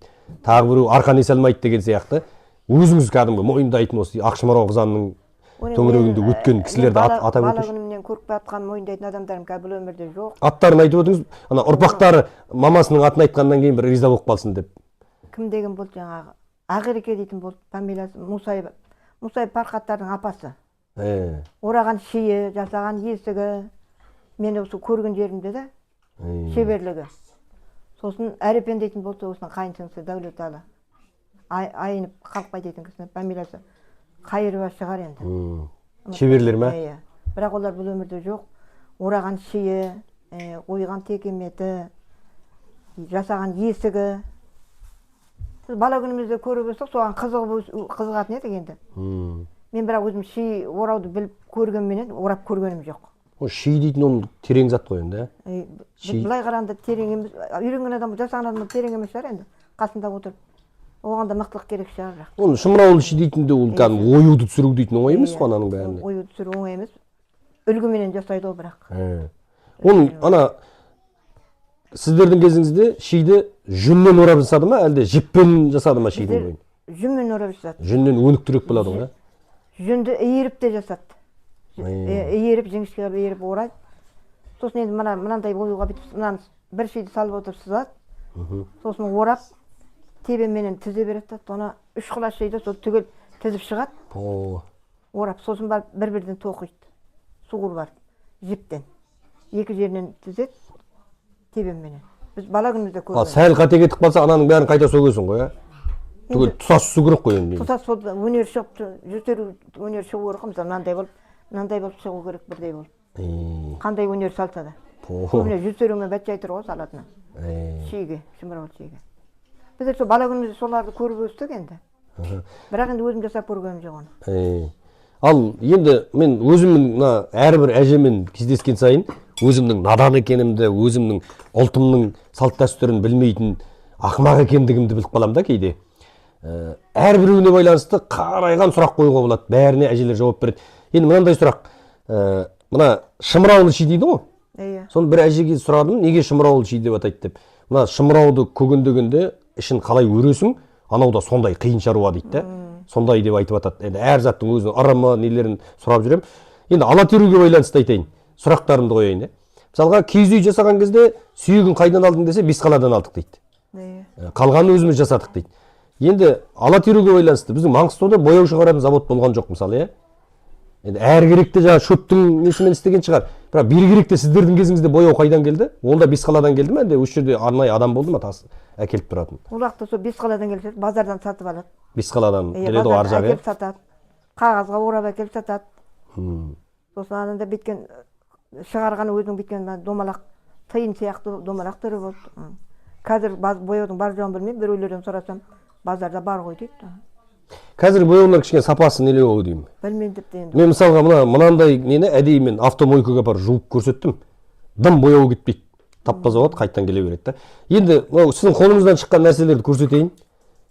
Тағы біреу арқан есе алмайды деген сияқты. Өзіңіз кәдімгі мойындайтын осы Ақшымарау Қызанның төңірегінде өткен кісілерді атап бала өтіңізші. күнімнен көріп жатқан мойындайтын адамдарым қазір бұл өмірде жоқ. Аттарын айтып өтіңіз, ана ұрпақтары мамасының атын айтқаннан кейін бір риза болып қалсын деп. Кім деген болды жаңағы? Ақереке дейтін болды, фамилиясы Мусаев. Мусаев Парқаттардың апасы. Ораған шиі, жасаған есігі, мен осы көрген жерімде де шеберлігі. Сосын Әріпен дейтін болды, осының қайын сіңлісі Дәулеталы. Айынып Қалықбай дейтін кісінің фамилиясы Қайырова шығар енді. Шеберлер ме? Иә. Бірақ олар бұл өмірде жоқ. Ораған шиі, ойған текеметі, жасаған есігі. Біз бала күнімізде көріп өстік, соған қызығатын едік енді. Мен бірақ өзім ши орауды біліп көргенменен орап көргенім жоқ. О, ши дейтін ол терең зат қой енді, ә? Ши. Былай қарағанда терең емес, үйренген адам, жасаған адам терең емес шығар енді, қасында отырып. Оған да мықтылық керек шығар бірақ. Оны шымыраулы ши дейтін де ол кәдімгі оюды түсіру дейтін оңай емес қой ананың бәріне. Оюды түсіру оңай емес. Үлгіменен жасайды ғой бірақ. Оның ана сіздердің кезіңізде шиді жүннен орап жасады ма, әлде жіппен жасады ма шидің Біздер бойын? Жүнмен орап жасады. Жүннен өніктірек болады ғой, ә? Жүнді иіріп те жасады. Иіріп, жіңішке қылып иіріп орайды. Сосын енді мынандай оюға бүйтіп мынаны бір шиді салып отырып сызады. Сосын орап тебенменен тізе береді да, соны 3 құлаш шиді сол түгел тізіп шығады. Орап, сосын барып бір-бірден тоқиды. Суырып барып жіптен. Екі жерінен тізеді тебенменен. Біз бала күнімізде Ал көрген. сәл қате кетіп қалса, ананың бәрін қайта сөгесің ғой, ә? Түгел тұтас түсу керек қой енді. Тұтас болып өнер шығып, жүздері өнер шығу керек қой, мысалы мынандай болып, мынандай болып шығу керек, бірдей болып. Қандай өнер салса да. Көбіне жүздеріңмен бәтшай тұр ғой салатыны. Шиге, шымырауыл шиге. Біздер сол бала күнімізде соларды көріп өстік енді. Бірақ енді өзім жасап көргенім жоқ оны. Ал енді мен өзімнің мына әрбір әжемен кездескен сайын өзімнің надан екенімді, өзімнің ұлтымның салт дәстүрін білмейтін ақымақ екендігімді біліп қаламын да кейде. Әрбіреуіне байланысты қарайған сұрақ қоюға болады. Бәріне әжелер жауап береді. Енді мынандай сұрақ. Мына шымыраулы ши дейді ғой. Иә. Соны бір әжеге сұрадым, неге шымыраулы ши деп атайды деп. Мына шымырауды көгендегенде ішін қалай өресің, анау да сондай қиын шаруа дейді да. Сондай деп айтып атады. Енді әр заттың өзінің ырымы, нелерін сұрап жүремін. Енді ала теруге байланысты айтайын, сұрақтарымды қояйын. Мысалға, киіз үй жасаған кезде сүйегін қайдан алдың десе, Бесқаладан алдық дейді. Қалғанын өзіміз жасадық дейді. Енді ала теруге байланысты біздің Маңғыстауда бояу шығаратын завод болған жоқ мысалы, иә? Енді әрі керекте жаңа шөптің несімен істеген шығар. Бірақ бері керекте сіздердің кезіңізде бояу қайдан келді? Ол да Бесқаладан келді ме, әлде осы жерде арнайы адам болды ма тас әкеліп тұратын? Ол уақытта сол Бесқаладан келсе, базардан сатып алады. Бесқаладан келеді ғой ар жағы, әкеліп сатады. Қағазға орап әкеліп сатады. Сосын ананда біткен шығарған өзінің біткен домалақ тиын сияқты домалақ түрі болды. Қазір бояудың бар жоғын білмеймін, біреулерден сұрасам, базарда бар ғой дейді. Қазір бояулар кішкене сапасы нелеу ау деймін. Білмеймін тіпті енді. Мен мысалға мынандай нені әдейі мен автомойкаға апарып жуып көрсеттім. Дым бояу кетпейді. Тап-таза болады, қайтадан келе береді да. Енді мынау сіздің қолыңыздан шыққан нәрселерді көрсетейін.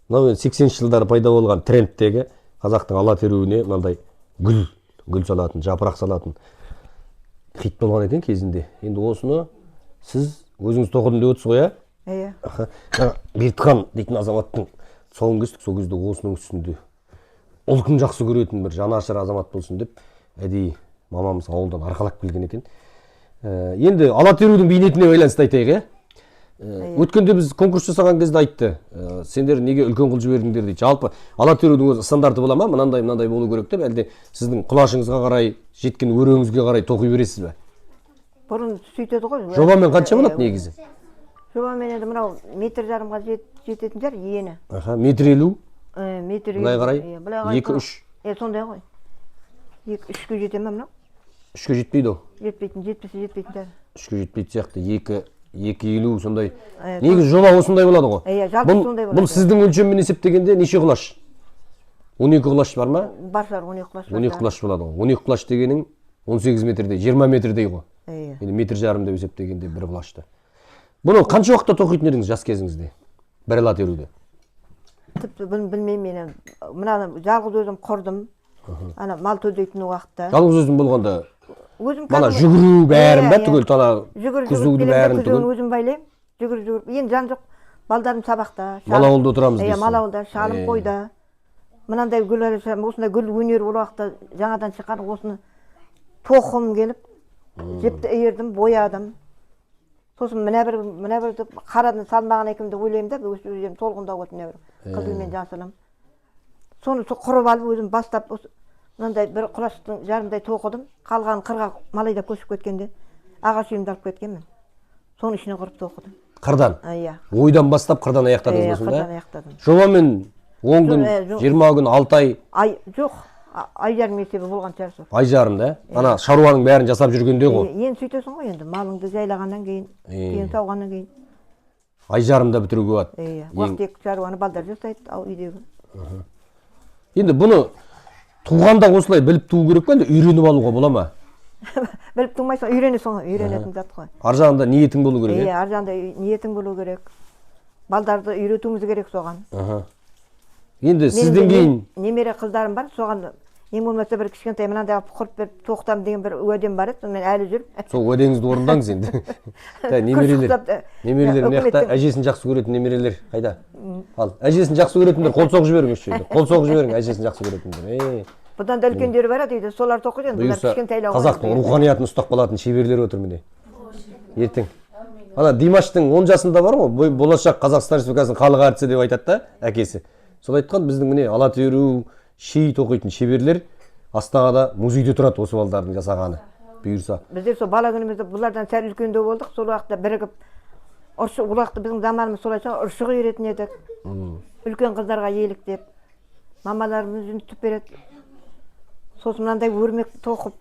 Мынау енді 80-ші жылдары пайда болған трендтегі қазақтың ала теруіне мынандай гүл, гүл салатын, жапырақ салатын хит болған екен кезінде. Енді осыны сіз өзіңіз тоқыдым деп отырсыз ғой, ә? Иә. Аха. Жаңа Бертхан дейтін азаматтың тұсауын кестік, сол кезде осының үстінде ұлтын жақсы көретін бір жанашыр азамат болсын деп әдейі мамамыз ауылдан арқалап келген екен. Енді ала терудің бейнетіне байланысты айтайық, иә? Өткенде біз конкурс жасаған кезде айтты, сендер неге үлкен қылып жібердіңдер дейді. Жалпы ала терудің өзі стандарты бола ма? Мынандай мынандай болу керек деп, әлде сіздің құлашыңызға қарай, жеткен өреңізге қарай тоқи бересіз бе? Бұрын сөйтеді ғой. Жобамен қанша болады негізі? Жобамен енді мынау метр жарымға жететін шығар ені. Аха, метр елу. Метр Былай елу, қарай, иә, былай қарай екі, үш. Сондай ғой. Екі, үшке жете ме мынау? Үшке жетпейді ол. Жетпейтін, жетпесе жетпейтін шығар. Үшке жетпейтін сияқты, екі елу сондай. Негізі жоба осындай болады ғой. Иә, жалпы сондай болады. Бұл сіздің өлшеммен есептегенде неше құлаш? 12 құлаш бар ма? Бар шығар, 12 құлаш бар 12 шығар. құлаш болады ғой. 12 құлаш дегенің 18 метрдей, 20 метрдей ғой. Иә. Енді метр жарым деп есептегенде бір құлашты. Бұны қанша уақытта тоқитын едіңіз жас кезіңізде? Бір ала теруді. Тіпті білмеймін мен енді. Мынаны жалғыз өзім құрдым. Ана мал төлдейтін уақытта. Жалғыз өзім болғанда Өзім мана кәдімгі жүгіру бәрін Иә, бә иә. түгел тана Жүгіріп, жүгіріп күзуді келемін де, бәрін күзуін түгел. өзім байлаймын. Жүгіріп, жүгіріп. Енді жан жоқ. Балдарым сабақта. Мал ауылда отырамыз Иә, дейсің. мал ауылда, шалым қойда. Мынандай гүл әлі, осындай гүл өнері ол уақытта жаңадан шыққан, осыны тоқым келіп, жіпті иірдім, боядым. Сосын мына бір, мына бір деп қарадым, салмаған екен деп ойлаймын да, өз өзім толғындау болды мына бір. Қызыл мен жасылым. Соны сол құрып алып өзім бастап осы мынандай бір құлаштың жарымдай тоқыдым. Қалғанын қырға малайда көшіп кеткенде ағаш үйімді алып кеткенмін. Соның ішіне құрып тоқыдым. Қырдан? Иә. Ойдан бастап қырдан аяқтадыңыз Иә, ба сонда? қырдан аяқтадым. Жобамен 10 күн, Жоқ, 20 күн, 6 ай. Ай, жоқ, ай жарым есебі болған шығар сол. Ай жарым да? Ана шаруаның бәрін жасап жүргенде ғой. Енді сөйтесің ғой енді, малыңды жайлағаннан кейін, түйені сауғаннан кейін. Ай жарымда бітіруге болады. Иә, уақыт екі шаруаны балдар жасайды, ал үйдегі. Енді бұны туғанда осылай біліп туу керек пе, әлде үйреніп алуға бола ма? Біліп тумайсың, үйренесің ғой, үйренетін зат қой. Ар жағында ниетің болу керек, Иә, иә? ар жағында ниетің болу керек. Балдарды үйретуіміз керек соған. Енді Менің сізден де кейін немере қыздарым бар, соған ең болмаса бір кішкентай мынандай алып құрт беріп тоқтам деген бір уәдем бар еді, сонымен әлі жүрмін. Сол уәдеңізді орындаңыз енді. Та, немерелер, Күрсіп құсап, немерелер мына жақта үкіметтің әжесін жақсы көретін немерелер қайда? Ал, әжесін жақсы көретіндер қол соғып жіберіңіз осы жерде. Қол соғып жіберің, әжесін жақсы көретіндер. Бұдан да үлкендері бар еді үйде, солар тоқиды енді, бұлар Бұйырса, кішкентайлау ғой қазақтың енді. руханиятын ұстап қалатын шеберлер отыр міне. Ертең. Ана Димаштың 10 жасында бар ғой, болашақ Қазақстан Республикасының халық әртісі деп айтады да әкесі. Сол айтқан біздің міне ала теру, ши тоқитын шеберлер Астанада музейде тұрады осы балдардың жасағаны. Бұйырса. Біздер сол бала күнімізде бұлардан сәл үлкендеу болдық, сол уақытта бірігіп ұршы, ол уақытта біздің заманымыз солай шығар, ұршық үйретін едік. Үлкен қыздарға еліктеп, мамаларымыз жүн түп береді. Сосын мынандай өрмек тоқып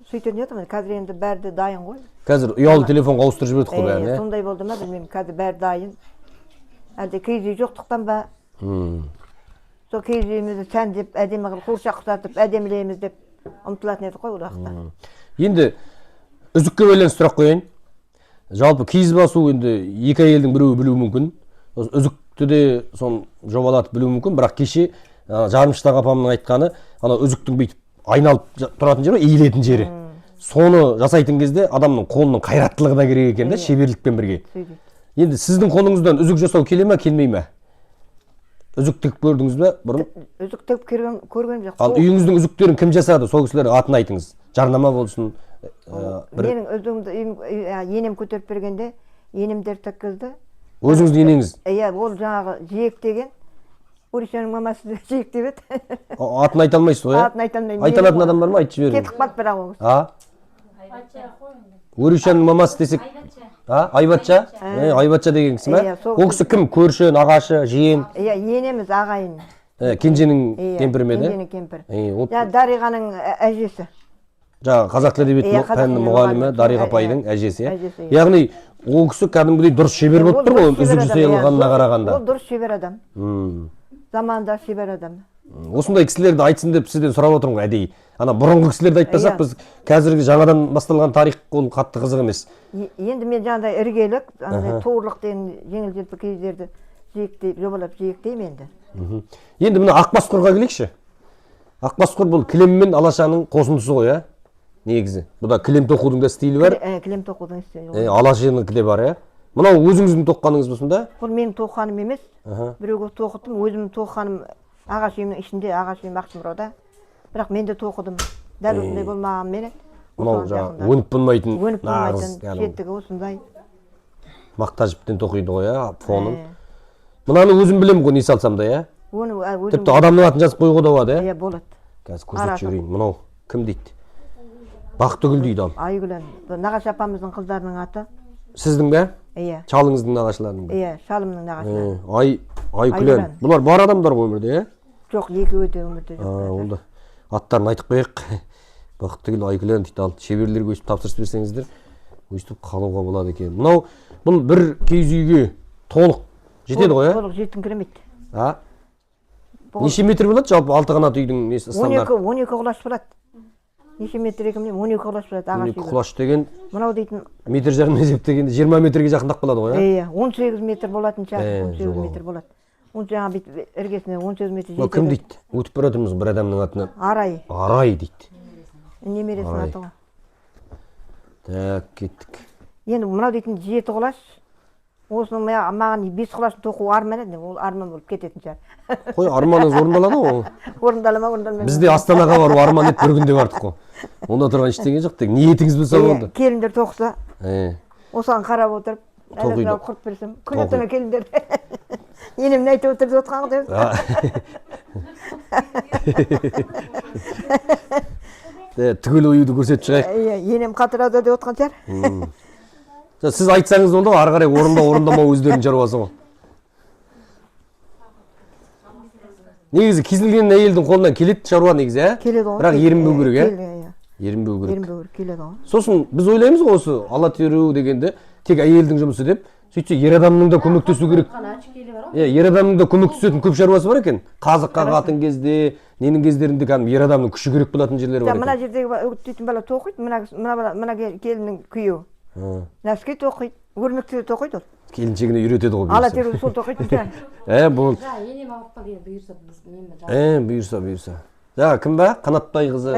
сөйтетін едік, міне қазір енді бәрі де дайын ғой. Қазір ұялы телефонға ауыстырып жібердік қой бәрін, ә? Сондай болды ма білмеймін, қазір бәрі дайын. Әлде киіз үй жоқтықтан ба? Сол киіз үйімізді сәндеп, әдемі қылып, қуыршақ ұқсатып, әдемілейміз деп ұмтылатын едік қой ол уақытта. Енді үзікке байланысты сұрақ қояйын. Жалпы киіз басу енді екі әйелдің біреуі білуі мүмкін. Осы үзікті де соны жобалатып білуі мүмкін, бірақ кеше, жарымшытақ апамның айтқаны, ана үзіктің бүйтіп айналып тұратын жері, иілетін жері. Соны жасайтын кезде адамның қолының қайраттылығы да керек екен да, шеберлікпен бірге. Сөйтеді. Енді сіздің қолыңыздан үзік жасау келе ме, келмей ме? Үзік тігіп көрдіңіз бе бұрын? Үзік тігіп көргенім жоқ. Ал үйіңіздің үзіктерін кім жасады? Сол кісілердің атын айтыңыз. Жарнама болсын. Менің үзігімді енем көтеріп бергенде енемдер тіккізді. Өзіңіздің енеңіз? Иә, ол жаңағы жиек деген. Орисяның мамасы жиек деп еді. Атын айта алмайсыз ғой, Атын айта алмаймын. Айта алатын адам бар ма? Айтып жіберіңіз. Кетіп қалды бірақ ол кісі. Орисяның мамасы десек, Айбатша? Айбатша деген кісі ме? Ол кісі кім? Көрші, нағашы, жиен? Иә, енеміз, ағайын. Кенженің кемпірі ме еді? Кенженің кемпірі. Дариғаның әжесі. Жаңағы қазақ тілі әдебиеті пәнінің мұғалімі Дариға апайдың әжесі. Яғни ол кісі кәдімгідей дұрыс шебер болып тұр ғой, үзік жасай алғанына қарағанда. Ол дұрыс шебер адам. Заманында шебер адам. Осындай кісілерді айтсын деп сізден сұрап отырмын ғой әдейі. Ана бұрынғы кісілерді айтпасақ, біз қазіргі жаңадан басталған тарих ол қатты қызық емес. Енді мен жаңағыдай іргелік, андай туырлық деген жеңіл желпі киіздерді жиектей, жобалап жиектеймін енді. Енді мына ақбасқұрға келейікші. Ақбасқұр бұл кілем мен алашаның қосындысы ғой, ә? Негізі. Бұда кілем тоқудың да стилі бар. Кілем тоқудың стилі бар. Алашаныкі де бар, ә? Мынау өзіңіздің тоққаныңыз ба сонда? Бұл менің тоққаным емес. Біреуге тоқыттым, өзімнің тоққаным ағаш үйімнің ішінде, ағаш үйім Ақшымырауда. Бірақ мен де тоқыдым. Дәл осындай болмағанменен. Мынау жаңағы өніп болмайтын, өніп болмайтын, шеттігі осындай. Мақта жіптен тоқиды ғой, фонын. Мынаны өзім білемін ғой, не салсам да, иә? Тіпті адамның атын жазып қоюға да болады, иә? Иә, болады. Қазір көрсетіп жіберейін. Мынау кім дейді? Бақтыгүл дейді ал. Айгүл, нағашы апамыздың қыздарының аты. Сіздің бе? Иә. Шалыңыздың нағашыларының бе? Иә, шалымның нағашылары. Айгүлен. Бұлар бар адамдар ғой өмірде, иә? Жоқ, екеуі де өмірде жоқ. Онда аттарын айтып қояйық. Бақтыгүл, Айгүлен дейді. Ал шеберлерге өйстіп тапсырыс берсеңіздер, өйстіп қалуға болады екен. Мынау бұл бір киіз үйге толық жетеді ғой, Толық жетіңкіремейді. Неше метр болады жалпы алты қанат үйдің несі стандарт? 12 құлаш болады. Неше метр екен білмеймін, 12 құлаш болады ағаш 12 құлаш деген мынау дейтін метр жарым есептегенде 20 метрге жақындап қалады ғой, иә? 18 метр болатын шығар, 18 метр болады. Он жаңа бүйтіп іргесіне 18 метр жетеді. Мынау кім дейді? Өтіп бара жатырмыз бір адамның атынан. Арай. Арай дейді. Немересінің аты ғой. Так, кеттік. Енді мынау дейтін 7 құлаш. Осының маған 5 құлашын тоқу арман еді, ол арман болып кететін шығар. Қой, арманыңыз орындалады ғой. Орындала ма, орындалмай ма? Біз де Астанаға бару арман етіп бір күнде бардық қой. Онда тұрған ештеңе жоқ, тек ниетіңіз болса болды. Келіндер тоқыса, осыған қарап отырып, әлі құрып берсем, күні түні келіндер. Енем не айтып отыр деп отқан ғой деп. Түгел оюды көрсетіп шығайық. Енем қатырады деп отқан шығар. Сіз айтсаңыз болды, ары қарай орындау, орындамау өздерінің шаруасы ғой. Негізі кез келген әйелдің қолынан келеді шаруа негізі, ә? Келеді ғой. Бірақ ерінбеу керек, ә? Ерінбеу керек. Ерінбеу керек, келеді ғой. Сосын біз ойлаймыз ғой осы ала теру дегенде тек әйелдің жұмысы деп, сөйтсе ер адамның да көмектесу керек. Ер адамның да көмектесетін көп шаруасы бар екен. Қазық қағатын кезде, ненің кездерінде кәдімгі ер адамның күші керек болатын жерлері бар екен. Мына жердегі үгіттейтін бала тоқиды, мына келіннің күйеуі. Нәски тоқиды, өрмекті тоқиды ол. Келіншегіне үйретеді ғой. Ала теру сол тоқитын шығар. Бұл. Енем алып қалды енді, бұйырса біз немен. Бұйырса, бұйырса. Жаңа кім ба? Қанатбай қызы.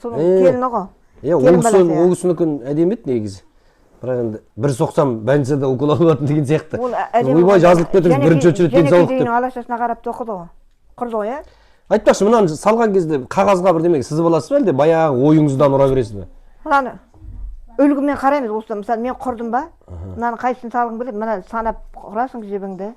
Соның келіні ғой. Ол кісінікі әдемі еді негізі. Бірақ енді бір соқсам больницада укол алып алатын деген сияқты. Ойбай, жазылып кетіңіз, бірінші очередь денсаулық деп. Алашасына қарап тоқыды ғой. Құрды ғой, Айтпақшы, мынаны салған кезде қағазға бірдемеге сызып аласыз ба, әлде баяғы ойыңыздан ұра бересіз бе? Мынаны үлгімен қараймыз. Осы мысалы мен құрдым ба? Мынаны қайсысын салғың келеді? Мына санап құрасың жібіңді.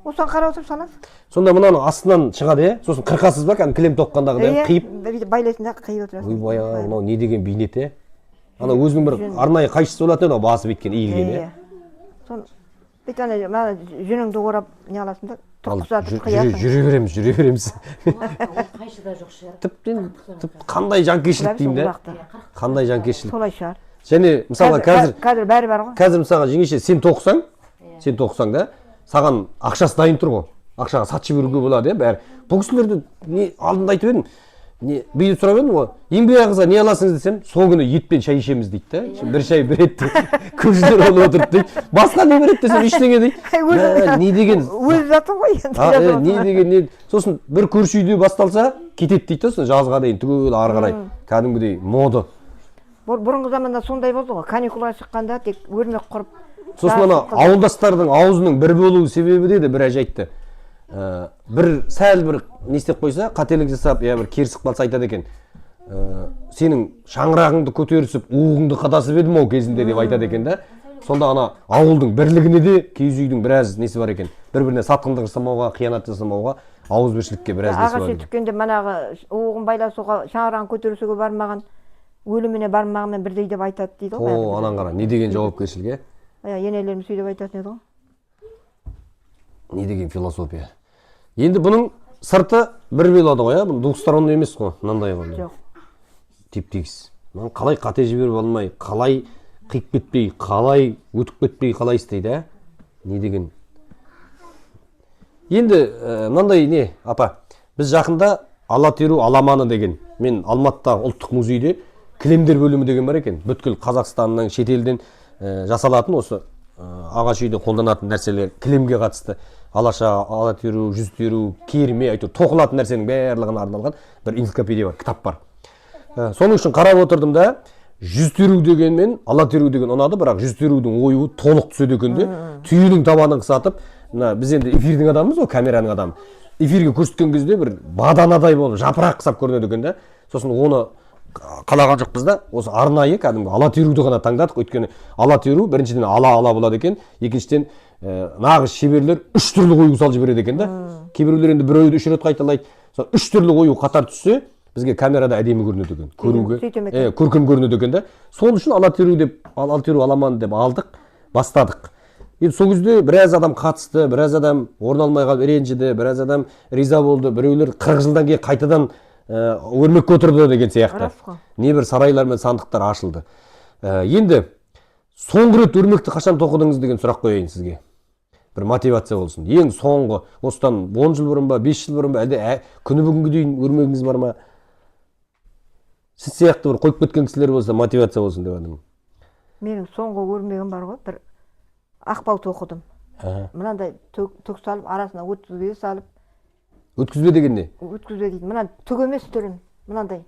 Осыған қарап отырып саласың. Сонда мынаны астынан шығады, е? Сосын қырқасыз ба, кәдімгі кілем тоққандағыдай қиып? Иә, байлайсың да қиып отырасың. Ойбай, мынау не деген бейнет, е? Ана өзінің бір арнайы қайшысы болатын еді, басып еткен, иілген, е? Соны бүйтіп ана мына жүніңді орап не аласың да, тұтқызатып қиясың. Жүре береміз, жүре береміз. Қайшы да жоқ шығар. Тіптен, қандай жанкештілік деймін да? Қандай жанкештілік. Солай шығар. Және мысалға қазір бәрі бар ғой. Қазір мысалға жеңеше сен тоқысаң, сен тоқысаң да, саған ақшасы дайын тұр ғой. Ақшаға сатып жіберуге болады, бәрі. Бұл кісілерді не алдында айтып едім, не бүйтіп сұрап едім ғой. Еңбек ақысына не аласыңыз десем, сол күні етпен шай ішеміз дейді да. Бір шай бір ет дейді. Көршілер алып отырып дейді. Басқа не береді десем, ештеңе дейді. Не деген? Өзі жатыр ғой енді. Не деген не? Сосын бір көрші үйде басталса, кетеді дейді да, сосын жазға дейін түгел ары қарай. Кәдімгідей мода. Бұрынғы заманда сондай болды ғой, каникулға шыққанда тек өрмек құрып. Сосын ана ауылдастардың аузының бір болу себебі деді бір әже айтты. Бір сәл бір не істеп қойса, қателік жасап, я бір керісіп қалса айтады екен. Сенің шаңырағыңды көтерісіп, уығыңды қадасып едім ау кезінде деп айтады екен да. Сонда ана ауылдың бірлігіне де киіз үйдің біраз несі бар екен. Бір-біріне сатқындық жасамауға, қиянат жасамауға, ауызбіршілікке біраз несі бар Ағаш екен. түккенде манағы уығын байласуға, шаңырағын көтерісуге бармаған, өліміне бармағанмен бірдей деп айтады дейді ғой. О, анан қара, не деген жауапкершілік, е? Иә, енелеріміз сөйтіп айтатын еді ғой. Не деген философия. Енді бұның сырты бір болады ғой, ә? Бұл двухсторонний емес қой, мынандай ғой. Жоқ. Теп-тегіс. Мынаны қалай қате жіберіп алмай, қалай қиып кетпей, қалай өтіп кетпей, қалай істейді, ә? Не деген. Енді мынандай не, апа, біз жақында ала теру аламаны деген, мен Алматыдағы ұлттық музейде кілемдер бөлімі деген бар екен. Бүткіл Қазақстанның, шетелден жасалатын осы ағаш үйде қолданатын нәрселер, кілемге қатысты алаша, ала теру, жүз теру, керме, әйтеуір тоқылатын нәрсенің барлығына арналған бір энциклопедия бар, кітап бар. Соның үшін қарап отырдым да, жүз теру деген мен ала теру деген ұнады, бірақ жүз терудің оюы толық түседі екен де, түйенің табанын қысатып, мына біз енді эфирдің адамымыз ғой, камераның адамы. Эфирге көрсеткен кезде бір баданадай болып жапырақ қысап көрінеді екен да. Сосын оны қалаған жоқпыз да, осы арнайы кәдімгі ала теруді ғана таңдадық. Өйткені ала теру біріншіден ала-ала болады екен, екіншіден нағыз шеберлер үш түрлі ою салып жібереді екен да. Кейбіреулер енді бір оюды үш рет қайталайды. Сол үш түрлі ою қатар түссе, бізге камерада әдемі көрінеді екен, көруге, Сөйтем екен. Көркем көрінеді екен да. Сол үшін ала теру деп, ала теру аламан деп алдық, бастадық. Енді сол кезде біраз адам қатысты, біраз адам орын алмай қалып ренжіді, біраз адам риза болды, біреулер 40 жылдан кейін қайтадан өрмекке отырды деген сияқты. Рас қой. Небір сарайлар мен сандықтар ашылды. Енді соңғы рет өрмекті қашан тоқыдыңыз деген сұрақ қояйын сізге. Бір мотивация болсын. Ең соңғы, осыдан 10 жыл бұрын ба, 5 жыл бұрын ба, әлде күні бүгінге дейін өрмегіңіз бар ма? Сіз сияқты бір қойып кеткен кісілер болса, мотивация болсын деп жатырмын. Менің соңғы өрмегім бар ғой, бір ақбау тоқыдым. Мынандай түк салып, арасына өткізбе салып. Өткізбе деген не? Өткізбе дейді. Мына түк емес түрін, мынандай.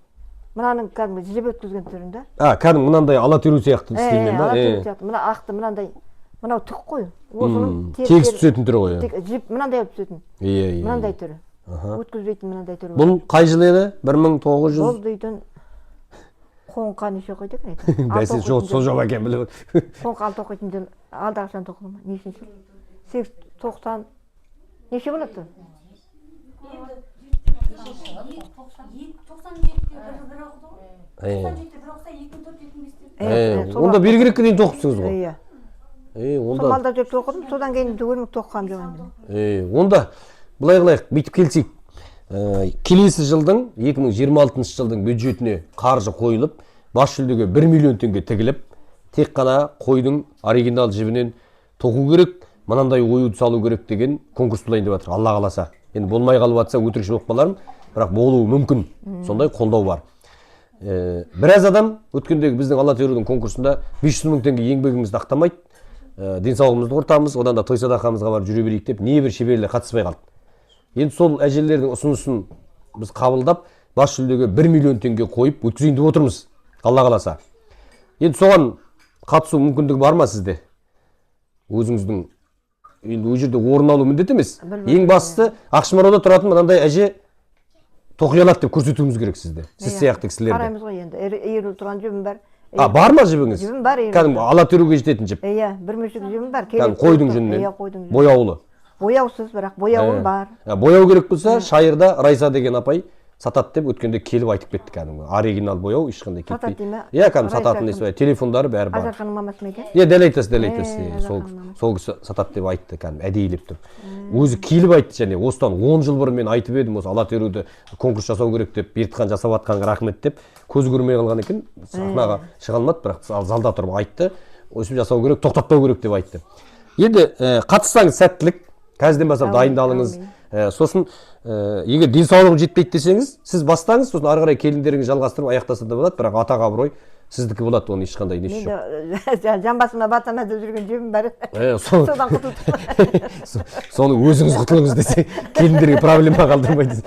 Мынаның кәдімгі жіп өткізген түрін да. А, кәдімгі мынандай ала теру сияқты стильмен ба? Ала теру сияқты. Мына ақты мынандай, мынау түк қой. Осының Тегіс түсетін түрі ғой, иә. Жіп мынандай болып түсетін. Иә. Мынандай түрі. Өткізбейтін мынандай түрі. Бұл қай жыл еді? 1900 Бұл дейтін қоңқа неше оқиды екен айтады? Бәсе, жоқ, сол жоба екен біліп отыр. Қоңқа алты оқитын жыл, алды қашан тоқыды ма? Нешінші жыл? 8, 90, неше болады? Онда бергірекке дейін тоқыпсыңыз ғой? Иә. Онда Сол малда жүріп тоқыдым, содан кейін өрмек тоқығам жоқ енді. Онда былай қылайық, бүйтіп келсек. Келесі жылдың, 2026 жылдың бюджетіне қаржы қойылып, бас жүлдеге 1 миллион теңге тігіліп, тек қана қойдың оригинал жібінен тоқу керек, мынандай оюды салу керек деген конкурс болайын деп жатыр, Алла қаласа. Енді болмай қалып жатса өтірікші болып қалармын, бірақ болуы мүмкін. Сондай қолдау бар. Біраз адам өткендегі біздің ала терудің конкурсында 500 мың теңге еңбегімізді ақтамайды, денсаулығымызды құртамыз, одан да той садақамызға барып жүре берейік деп небір шеберлер қатыспай қалды. Енді сол әжелердің ұсынысын біз қабылдап, бас жүлдеге 1 миллион теңге қойып өткізейін деп отырмыз, Алла қаласа. Енді соған қатысу мүмкіндігі бар ма сізде? Өзіңіздің енді ол жерде орын алу міндет емес. Ең бастысы Ақшымарауда тұратын мынандай әже тоқи алады деп көрсетуіміз керек сізді. Сіз сияқты кісілерді. Қараймыз ғой енді. Иіріліп тұрған жібім бар. А, бар ма жібіңіз? Жібім бар, иіріліп Кәдімгі тұрған. ала теруге жететін жіп. Иә, бір мүшік жібім бар. Кәдімгі қойдың жүнінен. Иә, қойдың жүнінен. Бояулы. Бояусыз, бірақ бояуым бар. Бояу керек болса, Шайырда Райса деген апай сатады деп өткенде келіп айтып кетті кәдімгі. Оригинал бояу ешқандай кетпей. Сатады дей ме? Иә, кәдімгі сататын несі бар, телефондары бәрі бар. Ажарханның мамасы ма екен? Иә, дәл айтасыз, дәл айтасыз. Сол кісі сатады деп айтты кәдімгі әдейілеп тұрып. Өзі келіп айтты және осыдан 10 жыл бұрын мен айтып едім, осы ала теруді конкурс жасау керек деп, Бертіхан жасап жатқанға рахмет деп, көзі көрмей қалған екен, сахнаға шыға алмады, бірақ залда тұрып айтты, өсіп жасау керек, тоқтатпау керек деп айтты. Енді қатыссаңыз сәттілік, қазірден бастап дайындалыңыз. Сосын егер денсаулығым жетпейді десеңіз, сіз бастаңыз, сосын ары қарай келіндеріңіз жалғастырып аяқтаса да болады, бірақ атақ абырой сіздікі болады, оның ешқандай несі жоқ. Мен жамбасыма батама деп жүрген жебім бар. Содан құтылдым. Соны өзіңіз құтылыңыз десе, келіндерге проблема қалдырмайды.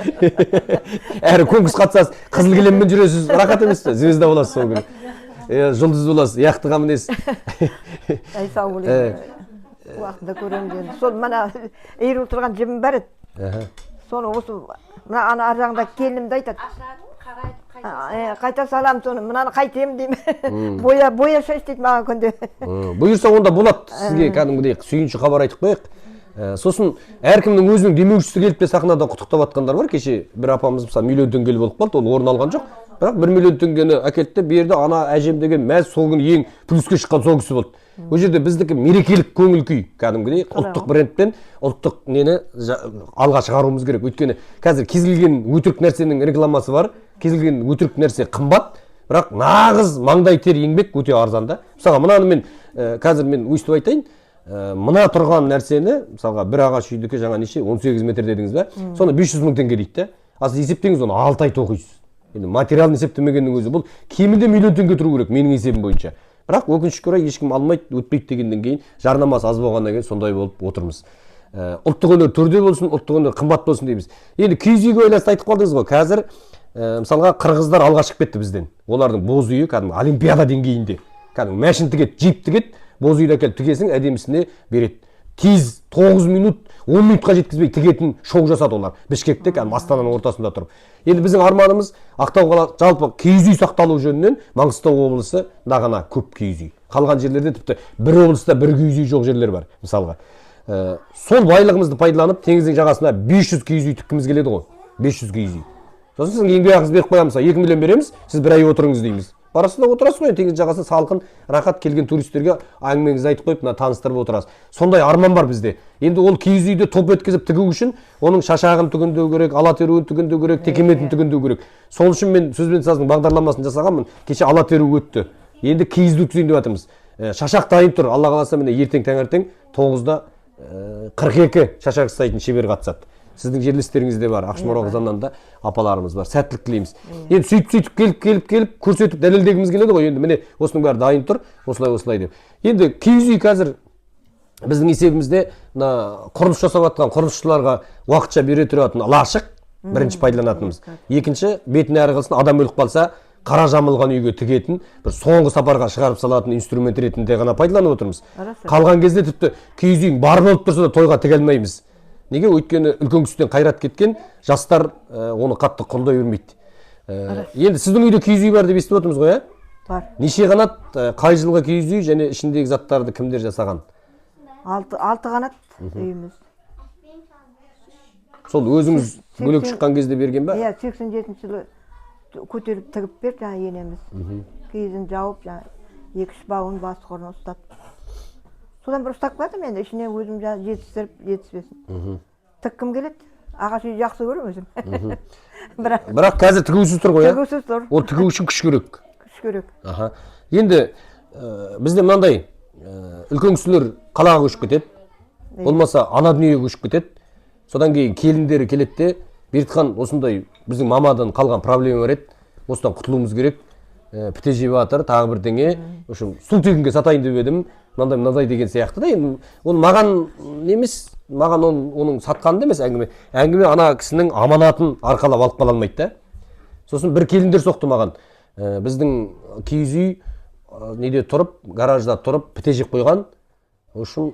Әрі конкурс қатысасыз, қызыл кілеммен жүресіз, рахат емес пе? Звезда боласыз сол күні. Иә, жұлдыз боласыз, яхтаға мінесіз. Әй, сау бол енді. Уақытында көреміз енді. Сол мына иіріп отырған жібім бар еді. Соны осы мына ана ар жағында келінім де айтады. Қайта саламын соны, мынаны қайтемін деймін. Боя, боя шаш дейді маған күнде. Бұйырса онда болады. Сізге кәдімгідей сүйінші хабар айтып қояйық. Сосын әркімнің өзінің демеушісі келіп те сахнадан құттықтап жатқандар бар. Кеше бір апамыз, мысалы, миллион теңгелі болып қалды, ол орын алған жоқ. Бірақ 1 миллион теңгені әкелді де берді, ана әжем деген мәз, сол күні ең плюске шыққан сол кісі болды. Ол жерде біздікі мерекелік көңіл күй, кәдімгідей ұлттық брендпен ұлттық нені алға шығаруымыз керек. Өйткені қазір кез келген өтірік нәрсенің рекламасы бар, кез келген өтірік нәрсе қымбат, бірақ нағыз маңдай тер еңбек өте арзан да. Мысалға, мынаны мен қазір мен өйстіп айтайын, мына тұрған нәрсені, мысалға, бір ағаш үйдікі жаңа неше, 18 метр дедіңіз ба? Соны 500 мың теңге дейді да. Ал сіз есептеңіз, оны 6 ай тоқисыз. Енді материалын есептемегеннің өзі бұл кемінде миллион теңге тұру керек менің есебім бойынша. Бірақ өкінішке орай ешкім алмайды, өтпейді дегеннен кейін, жарнамасы аз болғаннан кейін сондай болып отырмыз. Ұлттық өнер төрде болсын, ұлттық өнер қымбат болсын дейміз. Енді киіз үйге байланысты айтып қалдыңыз ғой. Қазір мысалға, қырғыздар алға шығып кетті бізден. Олардың боз үйі кәдімгі олимпиада деңгейінде. Кәдімгі мәшін тігеді, джип тігеді, боз үйді әкеліп тігесің, әдемісіне береді. Тез 9 минут, 10 минутқа жеткізбей тігетін шоу жасады олар. Бішкекте, кәдімгі Астананың ортасында тұрып. Енді біздің арманымыз Ақтау қала, жалпы киіз үй сақталу жөнінен Маңғыстау облысында ғана көп киіз үй. Қалған жерлерде тіпті бір облыста бір киіз үй жоқ жерлер бар, мысалға. Сол байлығымызды пайдаланып, теңіздің жағасына 500 киіз үй тіккіміз келеді ғой. 500 киіз үй. Сосын сіздің еңбек ақыңызды беріп қоямыз, 2 миллион береміз, сіз бір ай отырыңыз дейміз. Барасыз да отырасыз ғой, теңіз жағасында салқын, рахат, келген туристерге әңгімеңізді айтып қойып, мына таныстырып отырасыз. Сондай арман бар бізде. Енді ол киіз үйді топ еткізіп тігу үшін оның шашағын түгендеу керек, ала теруін түгендеу керек, текеметін түгендеу керек. Сол үшін мен сөз бен саздың бағдарламасын жасағанмын. Кеше ала теру өтті. Енді киізді өткізейін деп жатырмыз. Шашақ дайын тұр. Алла қаласа, міне ертең таңертең 9-да 42 шашақ ұстайтын шебер қатысады. Сіздің жерлестеріңіз де бар, Ақшымар Оғызаннан да апаларымыз бар. Сәттілік тілейміз. Енді сөйтіп келіп, келіп, келіп, көрсетіп дәлелдегіміз келеді ғой. Енді міне осының бәрі дайын тұр, осылай, осылай деп. Енді киіз үй қазір біздің есебімізде мына құрылыс жасап жатқан құрылысшыларға уақытша бере тұратын лашық, бірінші пайдаланатынымыз. Екінші, бетін әрі қылсын, адам өліп қалса, қара жамылған үйге тігетін, бір соңғы сапарға шығарып салатын инструмент ретінде ғана пайдаланып отырмыз. Қалған кезде тіпті киіз үйің бар болып тұрса да тойға тіге алмаймыз. Неге? Өйткені үлкен кісіден қайрат кеткен, жастар оны қатты қолдай бермейді. Енді сіздің үйде киіз үй бар деп естіп отырмыз ғой, ә? Бар. Неше қанат, қай жылғы киіз үй және ішіндегі заттарды кімдер жасаған? Алты қанат үйіміз. Сол өзіңіз бөлек шыққан кезде берген бе? Иә, 87 жылы көтеріп тігіп берді жаңа енеміз. Киізін жауып, жаңа екі-үш бауын бас құрын ұстап. Содан бір ұстап қалдым енді, ішіне өзім жаңа жетістіріп, жетіспесін. Тіккім келеді. Ағаш үй жақсы көремін өзім. Бірақ қазір тігусіз тұр ғой, ә? Тігусіз тұр. Ол тігу үшін күш керек. Күш керек. Аха. Енді бізде мынандай үлкен кісілер қалаға көшіп кетеді. Болмаса ана дүниеге көшіп кетеді. Содан кейін келіндері келеді де, Бердіхан, осындай біздің мамадан қалған проблема бар еді, осыдан құтылуымыз керек. Піте жеп жатыр, тағы бірдеңе. В общем, су тегінге сатайын деп едім, мынандай мынандай деген сияқты да. Енді ол маған емес, маған оның сатқаны да емес әңгіме. Әңгіме ана кісінің аманатын арқалап алып қала алмайды да. Сосын бір келіндер соқты маған. Біздің киіз үй неде тұрып, гаражда тұрып, піте жеп қойған. В общем,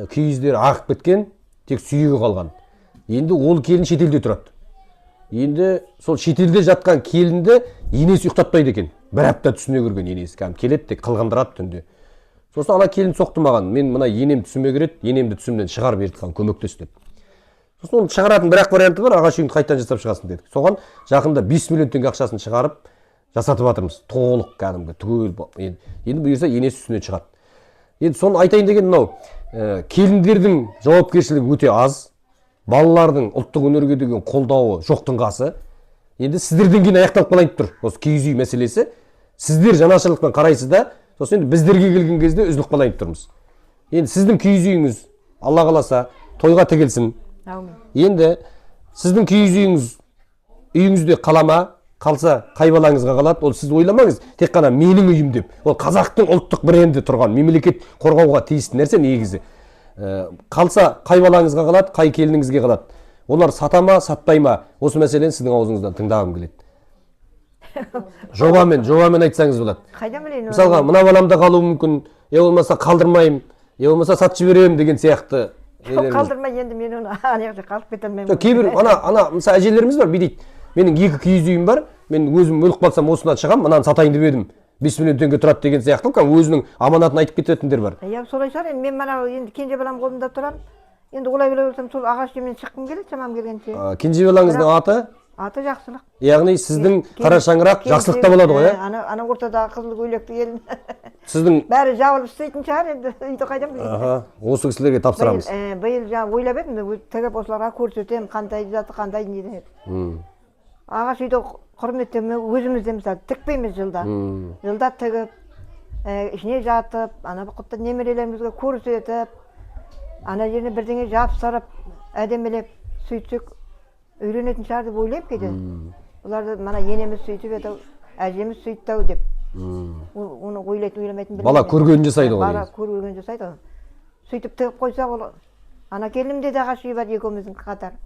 киіздері ағып кеткен, тек сүйегі қалған. Енді ол келін шетелде тұрады. Енді сол шетелде жатқан келінді енесі ұйықтатпайды екен. Бір апта түсіне көрген енесі. Кәдімгі келеді де қылғындырады түнде. Сосын ана келін соқты маған. Мен мына енем түсіме кіреді, енемді түсімнен шығар Бердіхан, көмектес деп. Сосын оны шығаратын бір ақ варианты бар, ағаш үйіңді қайтадан жасап шығасың дедік. Соған жақында 5 миллион теңге ақшасын шығарып жасатып жатырмыз. Толық кәдімгі түгел. Енді бұйырса енесі үстіне шығады. Енді соны айтайын деген мынау, келіндердің жауапкершілігі өте аз. Балалардың ұлттық өнерге деген қолдауы жоқтың қасы. Енді сіздерден кейін аяқталып қалайын деп тұр осы киіз үй мәселесі. Сіздер жанашырлықпен қарайсыз да, сосын енді біздерге келген кезде үзіліп қалайын деп тұрмыз. Енді сіздің киіз үйіңіз, Алла қаласа, тойға тігілсін. Әумин. Енді сіздің киіз үйіңіз үйіңізде қала ма? Қалса қай балаңызға қалады? Ол сіз ойламаңыз, тек қана менің үйім деп. Ол қазақтың ұлттық бренді тұрған, мемлекет қорғауға тиісті нәрсе негізі. Қалса қай балаңызға қалады, қай келініңізге қалады? Олар сата ма, сатпай ма? Осы мәселені сіздің аузыңыздан тыңдағым келеді. Жобамен айтсаңыз болады. Қайдан білейін оны? Мысалға, мына балам да қалуы мүмкін, я болмаса қалдырмаймын, я болмаса сатып жіберемін деген сияқты нелеріңіз. Қалдырмай енді, мен оны ана жақта қалып кете алмаймын. Жоқ, кейбір ана мысалы, әжелеріміз бар, бүй дейді: менің екі киіз үйім бар, мен өзім өліп қалсам, осыдан шығамын, мынаны сатайын деп едім, 5 миллион теңге тұрады деген сияқты. Кәдімгі өзінің аманатын айтып кететіндер бар. Иә, солай шығар енді. Мен мына енді кенже балам қолымда тұрамын енді, олай былай болсам, сол ағаш үймен шыққым келеді шамам келгенше. Кенже балаңыздың аты? Аты Жақсылық. Яғни сіздің қара шаңырақ Жақсылықта болады ғой, иә? Ана ортадағы қызыл көйлекті келін. Сіздің Бәрі жабылып істейтін шығар енді, үйді қайдан білейін. Аха, осы кісілерге тапсырамыз. Биыл жаңа ойлап едім, тігіп осыларға көрсетемін, қандай заты, қандай неден еді. Ағаш үйді құрметтемеу, өзіміз де мысалы тікпейміз жылда. Жылда тігіп, ішіне жатып, ана құтты немерелерімізге көрсетіп, ана жеріне бірдеңе жапсырып, әдемілеп сөйтсек, үйренетін шығар деп ойлаймын кейде. Бұларды мына енеміз сөйтіп еді ау, әжеміз сөйтті ау деп. Оны ойлайтын, ойламайтын Бала білмеймін. көргенін жасайды ғой Бала негізі. көргенін жасайды ғой. Сөйтіп тігіп қойсақ, ол ана келінімде де ағаш үй бар екеуміздің қатар.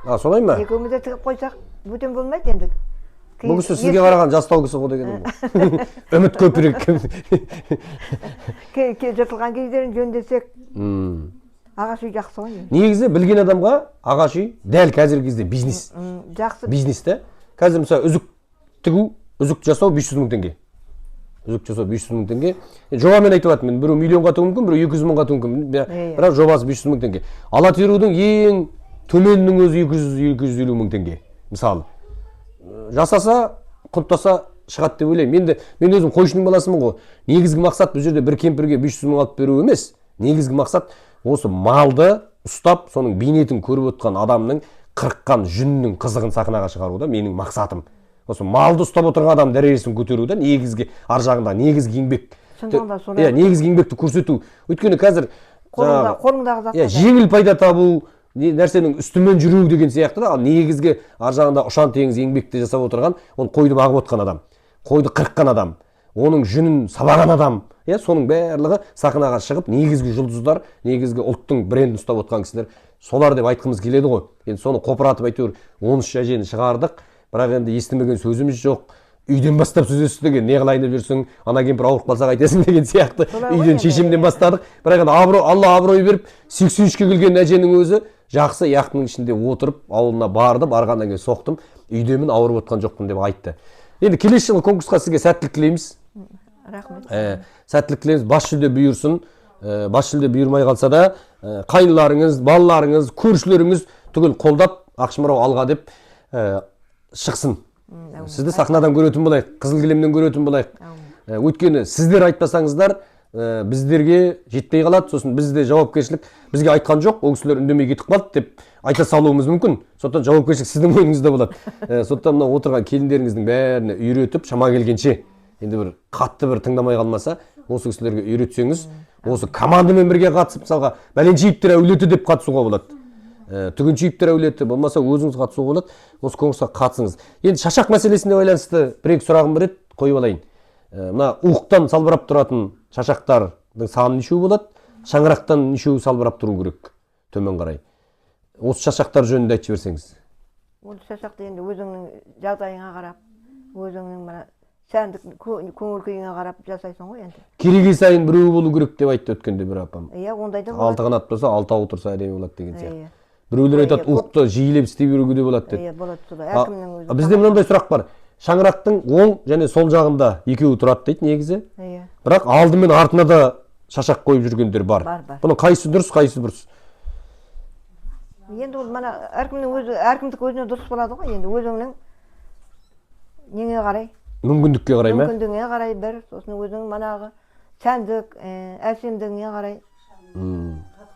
А, солай ма? Екеуміз де тігіп қойсақ, бөтен болмайды енді. Бұл кісі сізге қараған жастау кісі ғой дегенім ғой. Үміт көпірек. Жыртылған кездерін жөндесек, ағаш үй жақсы ғой негізі. Негізі білген адамға ағаш үй дәл қазіргі кезде бизнес. Жақсы. Бизнес та. Қазір мысалы үзік тігу, үзік жасау 500 мың теңге. Үзік жасау 500 мың теңге. Жобамен айтып жатырмын мен. Біреу миллионға тігуі мүмкін, біреу 200 мыңға тігуі мүмкін. Бірақ жобасы 500 мың теңге. Ала терудің ең төменінің өзі 200-250 мың теңге. Мысалы, жасаса, құнттаса шығады деп ойлаймын. Енді мен өзім қойшының баласымын ғой. Негізгі мақсат бұл жерде бір кемпірге 500 мың алып беру емес. Негізгі мақсат осы малды ұстап, соның бейнетін көріп отқан адамның қырыққан жүнінің қызығын сахнаға шығару да менің мақсатым. Осы малды ұстап отырған адам дәрежесін көтеру да негізгі ар жағында негізгі еңбек. Шындығында солай. Иә, негізгі еңбекті көрсету. Өйткені қазір Қолыңдағы зат. Иә, жеңіл пайда табу, нәрсенің үстімен жүру деген сияқты да, ал негізгі ар жағында ұшан теңіз еңбекті жасап отырған, ол қойды бағып отқан адам, қойды қырыққан адам, оның жүнін сабаған адам, иә, соның барлығы сахнаға шығып, негізгі жұлдыздар, негізгі ұлттың брендін ұстап отқан кісілер солар деп айтқымыз келеді ғой. Енді соны қопыратып әйтеуір 13 әжені шығардық, бірақ енді естімеген сөзіміз жоқ. Үйден бастап сөз естіген, не қылайын деп жүрсің, ана кемпір ауырып қалса қайтесің деген сияқты. Үйден шешемнен бастадық. Бірақ енді Алла абырой беріп, 83-ке келген әженің өзі жақсы яқтының ішінде отырып, ауылына барды, барғаннан кейін соқтым, үйдемін, ауырып отқан жоқпын деп айтты. Енді келесі жылғы конкурсқа сізге сәттілік тілейміз. Рахмет. Сәттілік тілейміз, бас жүлде бұйырсын. Бас жүлде бұйырмай қалса да, қайныларыңыз, балаларыңыз, көршілеріңіз түгел қолдап, Ақшымырау алға деп шықсын. Сізді сахнадан көретін болайық, қызыл кілемнен көретін болайық. Өйткені сіздер айтпасаңыздар, біздерге жетпей қалады, сосын бізде жауапкершілік, бізге айтқан жоқ, ол кісілер үндемей кетіп қалды деп айта салуымыз мүмкін. Сондықтан жауапкершілік сіздің мойныңызда болады. Сондықтан мына отырған келіндеріңіздің бәріне үйретіп, шама келгенше, енді бір қатты бір тыңдамай қалмаса, осы кісілерге үйретсеңіз, осы командамен бірге қатысып, мысалға, Бәленшеевтер әулеті деп қатысуға болады. Түгеншеевтер әулеті, болмаса өзіңіз қатысуға болады, осы конкурсқа қатысыңыз. Енді шашақ мәселесіне байланысты бір-екі сұрағым бар еді, қойып алайын. Мына уықтан салбырап тұратын шашақтардың саны нешеу болады, шаңырақтан нешеу салбырап тұру керек төмен қарай? Осы шашақтар жөнінде айтып жіберсеңіз. Ол шашақты енді өзіңнің жағдайыңа қарап, өзіңнің мына сәндік көңіл күйіңе қарап жасайсың ғой енді. Кереге сайын біреу болу керек деп айтты өткенде бір апам. Иә, ондай да болады. Алты қанат болса, алтауы тұрса әдемі болады деген сияқты. Иә. Біреулер айтады, Иә, уықты жиілеп істей беруге де болады деп. Иә, болады солай. Әркімнің өзі. Бізде мынандай сұрақ бар. Шаңырақтың оң және сол жағында екеуі тұрады дейді негізі. Иә. Бірақ алды мен артына да шашақ қойып жүргендер бар. Бар, бар. Бұның қайсысы дұрыс, қайсысы бұрыс? Енді ол мына әркімнің өзі, әркімдікі өзіне дұрыс болады ғой енді, өзіңнің неңе қарай? Мүмкіндікке қарай ма? Мүмкіндігіңе қарай бір, сосын өзіңнің манағы сәндік, әсемдігіңе қарай.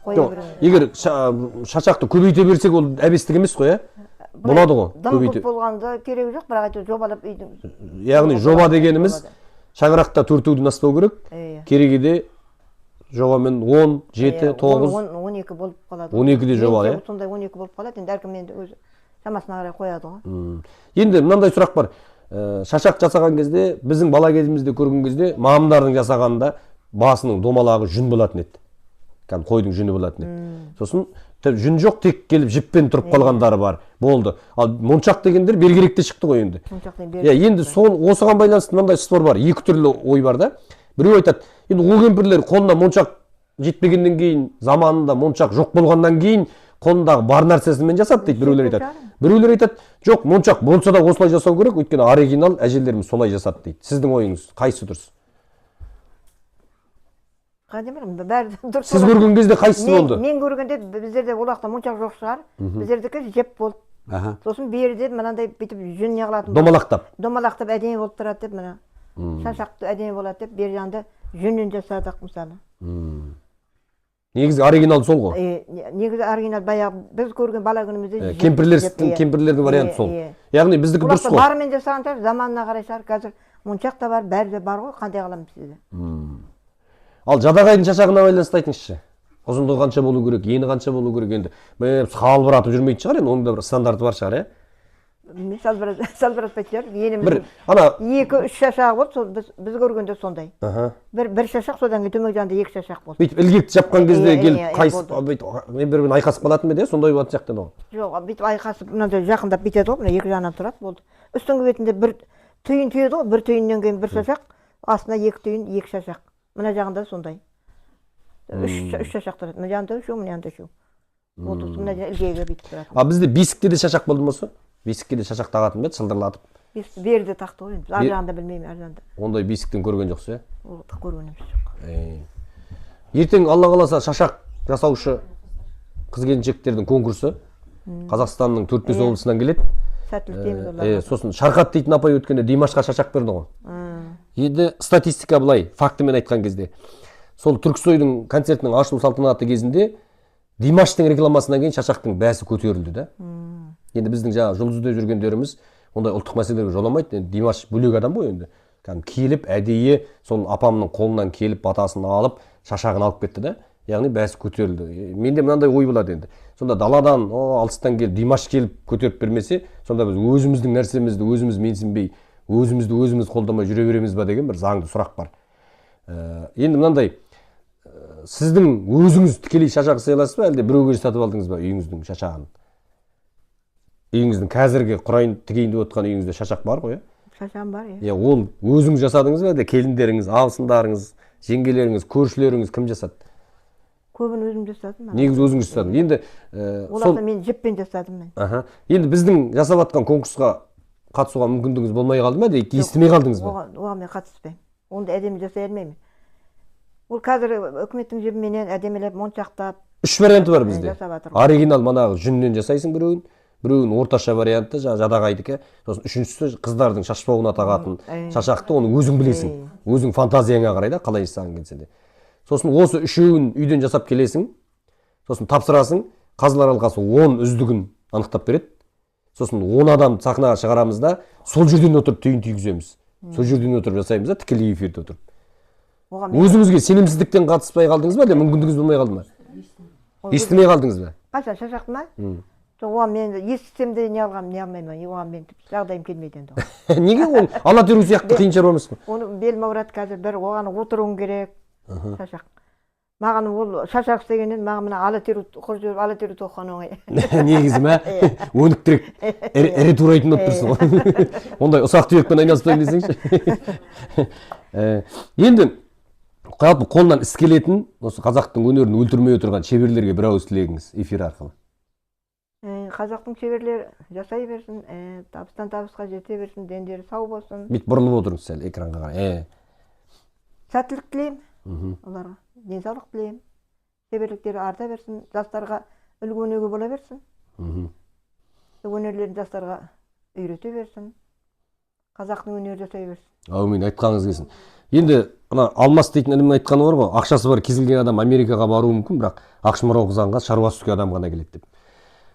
Қоя Жоқ, беру. егер шашақты көбейте берсек, ол әбестік емес қой, ә? Болады ғой, Дым көбейте. көп болғанда керегі жоқ, бірақ әйтеуір жобалап үйдің. Яғни жоба дегеніміз шаңырақта төртеуден аспау керек. Иә. Керегеде жобамен 10, 7, Иә, 9. 12 болып қалады. 12-де жоба, Меніңше иә? Сондай 12 болып қалады. Енді әркім енді өзі шамасына қарай қояды ғой. Енді мынандай сұрақ бар. Шашақ жасаған кезде, біздің бала кезімізде көрген кезде, мамамдардың жасағанында басының домалағы жүн болатын еді. Кәдімгі қойдың жүні болатын еді. Сосын Жүн жоқ, тек келіп жіппен тұрып қалғандары бар. Болды. Ал моншақ дегендер бергіректе шықты ғой енді. Иә, енді сол осыған байланысты мынандай спор бар. Екі түрлі ой бар да. Біреу айтады, енді ол кемпірлер қолына моншақ жетпегеннен кейін, заманында моншақ жоқ болғаннан кейін қолындағы бар нәрсесімен жасады дейді, біреулер айтады. Біреулер айтады, жоқ, моншақ болса да осылай жасау керек, өйткені оригинал әжелеріміз солай жасады дейді. Сіздің ойыңыз қайсысы дұрыс? Бәрі дұрыс. Сіз көрген кезде қайсысы болды? Мен көргенде біздерде ол уақытта моншақ жоқ шығар. Біздердікі жеп болды. Сосын берде мынандай бүйтіп жүн не қылатын. Домалақтап. Домалақтап әдемі болып тұрады деп мына. Шашақты әдемі болады деп бер жағында жүннен жасадық мысалы. Негізі оригинал сол ғой. Негізі оригинал баяғы біз көрген бала күнімізде. Кемпірлердің варианты сол. Яғни біздікі дұрыс қой. Барымен жасаған шығар, заманына қарай шығар. Қазір моншақ та бар, бәрі де бар ғой, қандай қыламыз деді. Ал жадағайдың шашағына байланысты айтыңызшы. Ұзындығы қанша болу керек, ені қанша болу керек енді? Салбыратып жүрмейтін шығар енді, оның да бір стандарты бар шығар, иә? Мен салбыратпайтын шығар. Еніміз бір ана 2-3 шашағы болды, сол біз көргенде сондай. Бір шашақ, содан кейін төмен жағында 2 шашақ болды. Бүйтіп ілгекті жапқан кезде келіп қайысып, бүйтіп бір-бірімен айқасып қалатын ба еді, сондай болатын сияқты еді ғой. Жоқ, бүйтіп айқасып мынандай жақындап бүйтеді ғой, мына екі жағынан тұрады, болды. Үстіңгі бетінде бір түйін түйеді ғой, бір түйіннен кейін бір шашақ, астына 2 түйін, 2 шашақ. Мына жағында сондай. 3 шашақ тұрады. Мына жағында 3, мына жағында 3. Болды, мына ілгегі бүйтіп тұрады. А бізде бесікте де шашақ болды ма осы? Бесікке де шашақ тағатын ба еді, сылдырлатып? Бесікті берді тақты ғой енді. Ар жағында білмеймін, ар жағында. Ондай бесіктен көрген жоқсыз, иә? Ол көргеніміз жоқ. Ертең Алла қаласа шашақ жасаушы қыз келіншектердің конкурсы Қазақстанның 4-5 облысынан келеді. Сәттілік тілейміз оларға. Сосын Шарқат дейтін апай өткенде Димашқа шашақ берді ғой. Енді статистика былай, фактымен айтқан кезде. Сол Түрксойдың концертінің ашылу салтанаты кезінде Димаштың рекламасынан кейін шашақтың бәсі көтерілді да. Енді біздің жаңа жұлдыз іздеп жүргендеріміз ондай ұлттық мәселелерге жоламайды. Енді Димаш бөлек адам ғой енді. Кәдімгі келіп әдейі сол апамның қолынан келіп батасын алып, шашағын алып кетті да. Яғни бәсі көтерілді. Менде мынандай ой болады енді. Сонда даладан, алыстан келіп, Димаш келіп көтеріп бермесе, сонда біз өзіміздің нәрсемізді өзіміз менсінбей, өзімізді өзіміз қолдамай жүре береміз ба деген бір заңды сұрақ бар. Енді мынандай, сіздің өзіңіз тікелей шашақ жасай аласыз ба, әлде біреуге сатып алдыңыз ба үйіңіздің шашағын? Үйіңіздің қазіргі құрайын тігейін деп отқан үйіңізде шашақ бар ғой, иә? Шашағым бар, иә. Иә, ол өзіңіз жасадыңыз ба, әлде келіндеріңіз, абысындарыңыз, жеңгелеріңіз, көршілеріңіз кім жасады? Көбін өзім жасадым. Негізі өзіңіз жасадыңыз. Енді, оларды мен жіппен жасадым мен. Енді біздің жасап жатқан конкурсқа қатысуға мүмкіндігіңіз болмай қалды ма, әлде естімей қалдыңыз ба? Оған мен қатыспаймын. Онда әдемі жасай алмаймын. Ол қазір үкіметтің жібіменен әдемілеп моншақтап. 3 варианты бар бізде. Жасап жатыр ғой. Оригинал манағы жүннен жасайсың біреуін, біреуін орташа варианты, жаңа жадағайдікі, сосын үшіншісі қыздардың шашбауына тағатын шашақты, оны өзің білесің. Өзің фантазияңа қарай да қалай жасағың келсе де. Сосын осы үшеуін үйден жасап келесің, сосын тапсырасың, қазылар алқасы 10 үздігін анықтап береді. Сосын 10 адам сахнаға шығарамыз да, сол жерден отырып түйін түйгіземіз. Сол жерден отырып жасаймыз да, тікелей эфирде отырып. Өзіңізге сенімсіздіктен қатыспай қалдыңыз ба, әлде мүмкіндігіңіз болмай қалды ма? Естімей қалдыңыз ба? Қашан, шашақты ма? Жоқ, оған мен естісем де не алғам, не алмаймын, оған мен жағдайым келмейді енді. Неге ол ала теру сияқты қиын шаруа емес пе? Оны белім ауырады қазір, бір оған отыруым керек. Шашақ. Маған ол шашақ істегеннен маған мына ала теру құр жүріп ала теру тоқыған оңай. Негізі ме? Өніктірек, ірі турайтын болып тұрсың ғой. Ондай ұсақ түйекпен айналыспаймын десеңші. Енді жалпы қолынан іс келетін, осы қазақтың өнерін өлтірмей отырған шеберлерге бір ауыз тілегіңіз эфир арқылы. Қазақтың шеберлері жасай берсін, табыстан табысқа жете берсін, дендері сау болсын. Бүйтіп бұрылып отырыңыз сәл экранға қарай. Сәттілік тілеймін. Оларға денсаулық тілеймін. Шеберліктері арта берсін, жастарға үлгі өнеге бола берсін. Өнерлерін жастарға үйрете берсін. Қазақтың өнері жасай берсін. Әумин, айтқаныңыз келсін. Енді ана Алмас дейтін інімнің айтқаны бар ғой, ақшасы бар кез келген адам Америкаға баруы мүмкін, бірақ ақшымырау қызанға шаруасы түскен адам ғана келеді деп.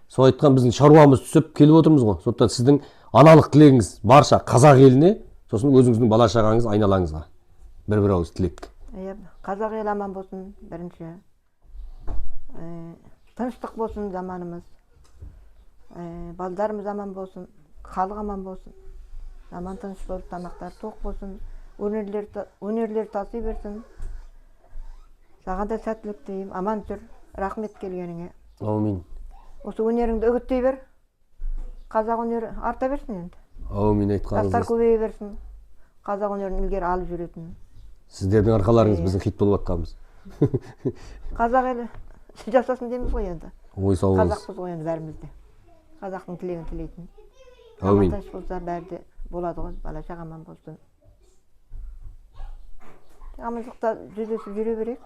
Сол айтқан біздің шаруамыз түсіп келіп отырмыз ғой. Сондықтан сіздің аналық тілегіңіз барша қазақ еліне, сосын өзіңіздің бала шағаңыз айналаңызға. Бір-бір ауыз тілек. Иә, қазақ елі аман болсын бірінші. Тыныштық болсын заманымыз. Балдарымыз аман болсын, халық аман болсын. Заман тыныш болып, тамақтар тоқ болсын, өнерлер таси берсін. Саған да сәттілік тілеймін, аман жүр. Рахмет келгеніңе. Әумин. Осы өнеріңді үгіттей бер. Қазақ өнері арта берсін енді. Әумин, айтқаныңыз Жастар келсін. көбейе берсін. Қазақ өнерін ілгері алып жүретін. Сіздердің арқаларыңыз біздің хит болып жатқанымыз. Қазақ елі жасасын дейміз ғой енді. Ой, сау болыңыз. Қазақпыз ғой енді бәріміз де. Қазақтың тілегін тілейтін. Әумин. Аман тыныш болса, бәрі де болады ғой. Бала шаға аман болсын. Аманшылықта жүздесіп жүре берейік.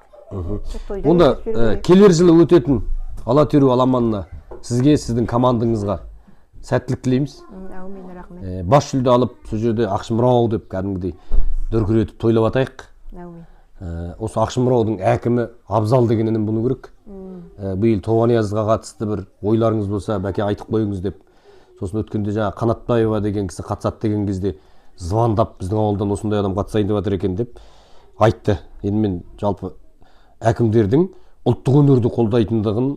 Тойда Онда жүздесіп жүре берейік. Келер жылы өтетін ала теру аламанына сізге, сіздің командаңызға сәттілік тілейміз. Әумин, рахмет. Бас жүлде алып, сол жерде Ақшымырау деп кәдімгідей дүркіретіп тойлап атайық. Әумин. Осы Ақшымыраудың әкімі Абзал деген інім болу керек. Биыл Тобаниязға қатысты бір ойларыңыз болса, бәке, айтып қойыңыз деп. Сосын өткенде жаңа Қанатбаева деген кісі қатысады деген кезде звондап, біздің ауылдан осындай адам қатысайын деп жатыр екен деп айтты. Енді мен жалпы әкімдердің ұлттық өнерді қолдайтындығын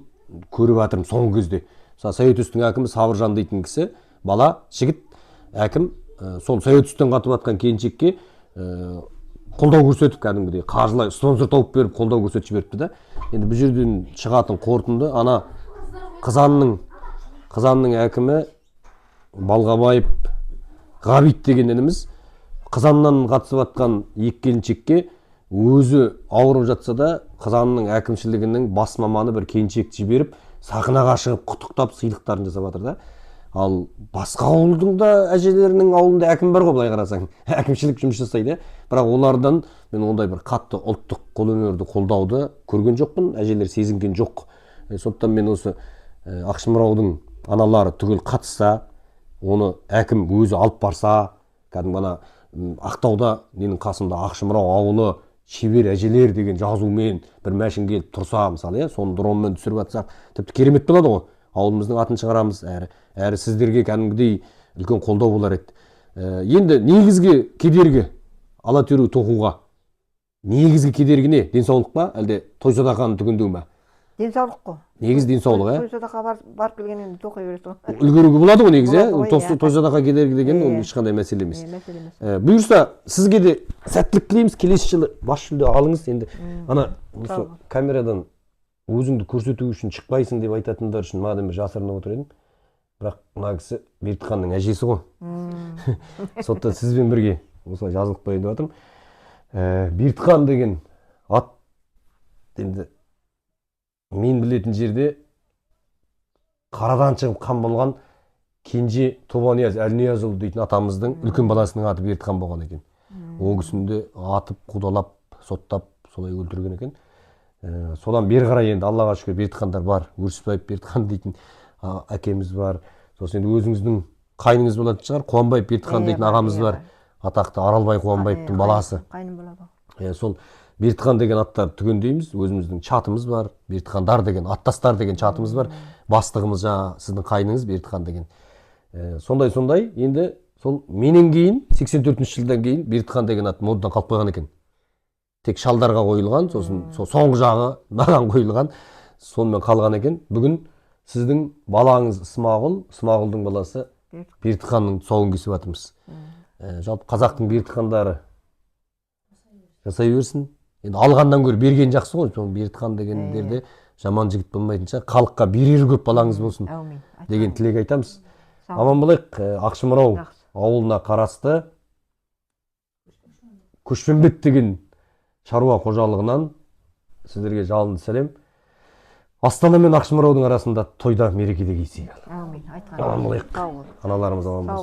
көріп жатырмын соңғы кезде. Мысалы, Сәйөтөстің әкімі Сабыржан дейтін кісі, бала, жігіт, әкім, сол Сәйөтөстен қатып жатқан келіншекке қолдау көрсетіп, кәдімгідей қаржылай спонсор тауып беріп, қолдау көрсетіп жіберіпті да. Енді бұл жерден шығатын қорытынды, ана Қызанның әкімі Балғабаев Ғабит деген ініміз Қызаннан қатысып жатқан екі келіншекке өзі ауырып жатса да, Қызанның әкімшілігінің бас маманы бір келіншекті жіберіп, сахнаға шығып құттықтап, сыйлықтарын жасап жатыр да. Ал басқа ауылдың да әжелерінің ауылында әкім бар ғой, былай қарасаң, әкімшілік жұмыс жасайды, иә. Бірақ олардан мен ондай бір қатты ұлттық қолөнерді қолдауды көрген жоқпын, әжелер сезінген жоқ. Сондықтан мен осы Ақшымыраудың аналары түгел қатысса, оны әкім өзі алып барса, кәдімгі ана Ақтауда менің қасымда Ақшымырау ауылы шебер әжелер деген жазумен бір мәшін келіп тұрса, мысалы, иә, соны дронмен түсіріп жатсақ, тіпті керемет болады ғой. Ауылымыздың атын шығарамыз, әрі сіздерге кәдімгідей үлкен қолдау болар еді. Енді негізгі кедергі ала теру тоқуға, негізгі кедергі не? Денсаулық па, әлде той садақаны түгендеу ме? Денсаулық қой. Негізі денсаулық, ә? Той садақа барып келгеннен кейін тоқи бересің ғой. Үлгеруге болады ғой негізі, ә? Болады ғой, иә. Той садақа кедергі деген ол ешқандай мәселе емес. Иә, мәселе емес. Бұйырса, сізге де сәттілік тілейміз. Келесі жылы бас жүлде алыңыз. Енді ана осы Сау бол. камерадан өзіңді көрсету үшін шықпайсың деп айтатындар үшін маған бір жасырынып отыр едім. Бірақ мына кісі Бердіханның әжесі ғой. Сондықтан сізбен бірге осылай жазылып қояйын деп жатырмын. Бердіхан деген ат енді мен білетін жерде қарадан шығып қан болған Кенже Тобанияз Әлниязұлы дейтін атамыздың үлкен баласының аты Бердіхан болған екен. Ол кісіні де атып, қудалап, соттап солай өлтірген екен. Содан бері қарай енді Аллаға шүкір Бердіхандар бар. Өрісбаев Бердіхан дейтін әкеміз бар. Сосын енді өзіңіздің қайныңыз болатын шығар, Қуанбаев Бердіхан дейтін ағамыз бар. Атақты Аралбай Қуанбаевтың баласы. Қайным болады ғой. Сол Бердіхан деген аттарды түгендейміз. Өзіміздің чатымыз бар. Бердіхандар деген, аттастар деген чатымыз бар. Бастығымыз жаңа сіздің қайныңыз Бердіхан деген. Сондай енді сол менен кейін, сексен төртінші жылдан кейін Бердіхан деген ат модадан қалып қойған екен. Тек шалдарға қойылған, сосын сол соңғы жағы маған қойылған, сонымен қалған екен. Бүгін сіздің балаңыз Смағұл, Смағұлдың баласы Бердіханның тұсауын кесіп жатырмыз. Жалпы қазақтың Бердіхандары жасай берсін. Енді алғаннан гөрі берген жақсы ғой. Сол Бердіхан дегендерде жаман жігіт болмайтын шығар. Халыққа берері көп балаңыз болсын Әумин. деген тілек айтамыз. Сау Аман болайық. Ақшымырау Жақсы. ауылына қарасты Көшпенбет деген шаруа қожалығынан сіздерге жалынды сәлем. Астана мен Ақшымыраудың арасында тойда мерекеде кездесейік. Әумин. Айтқан. Аман болайық. Сау бол. Аналарымыз аман Сау болсын.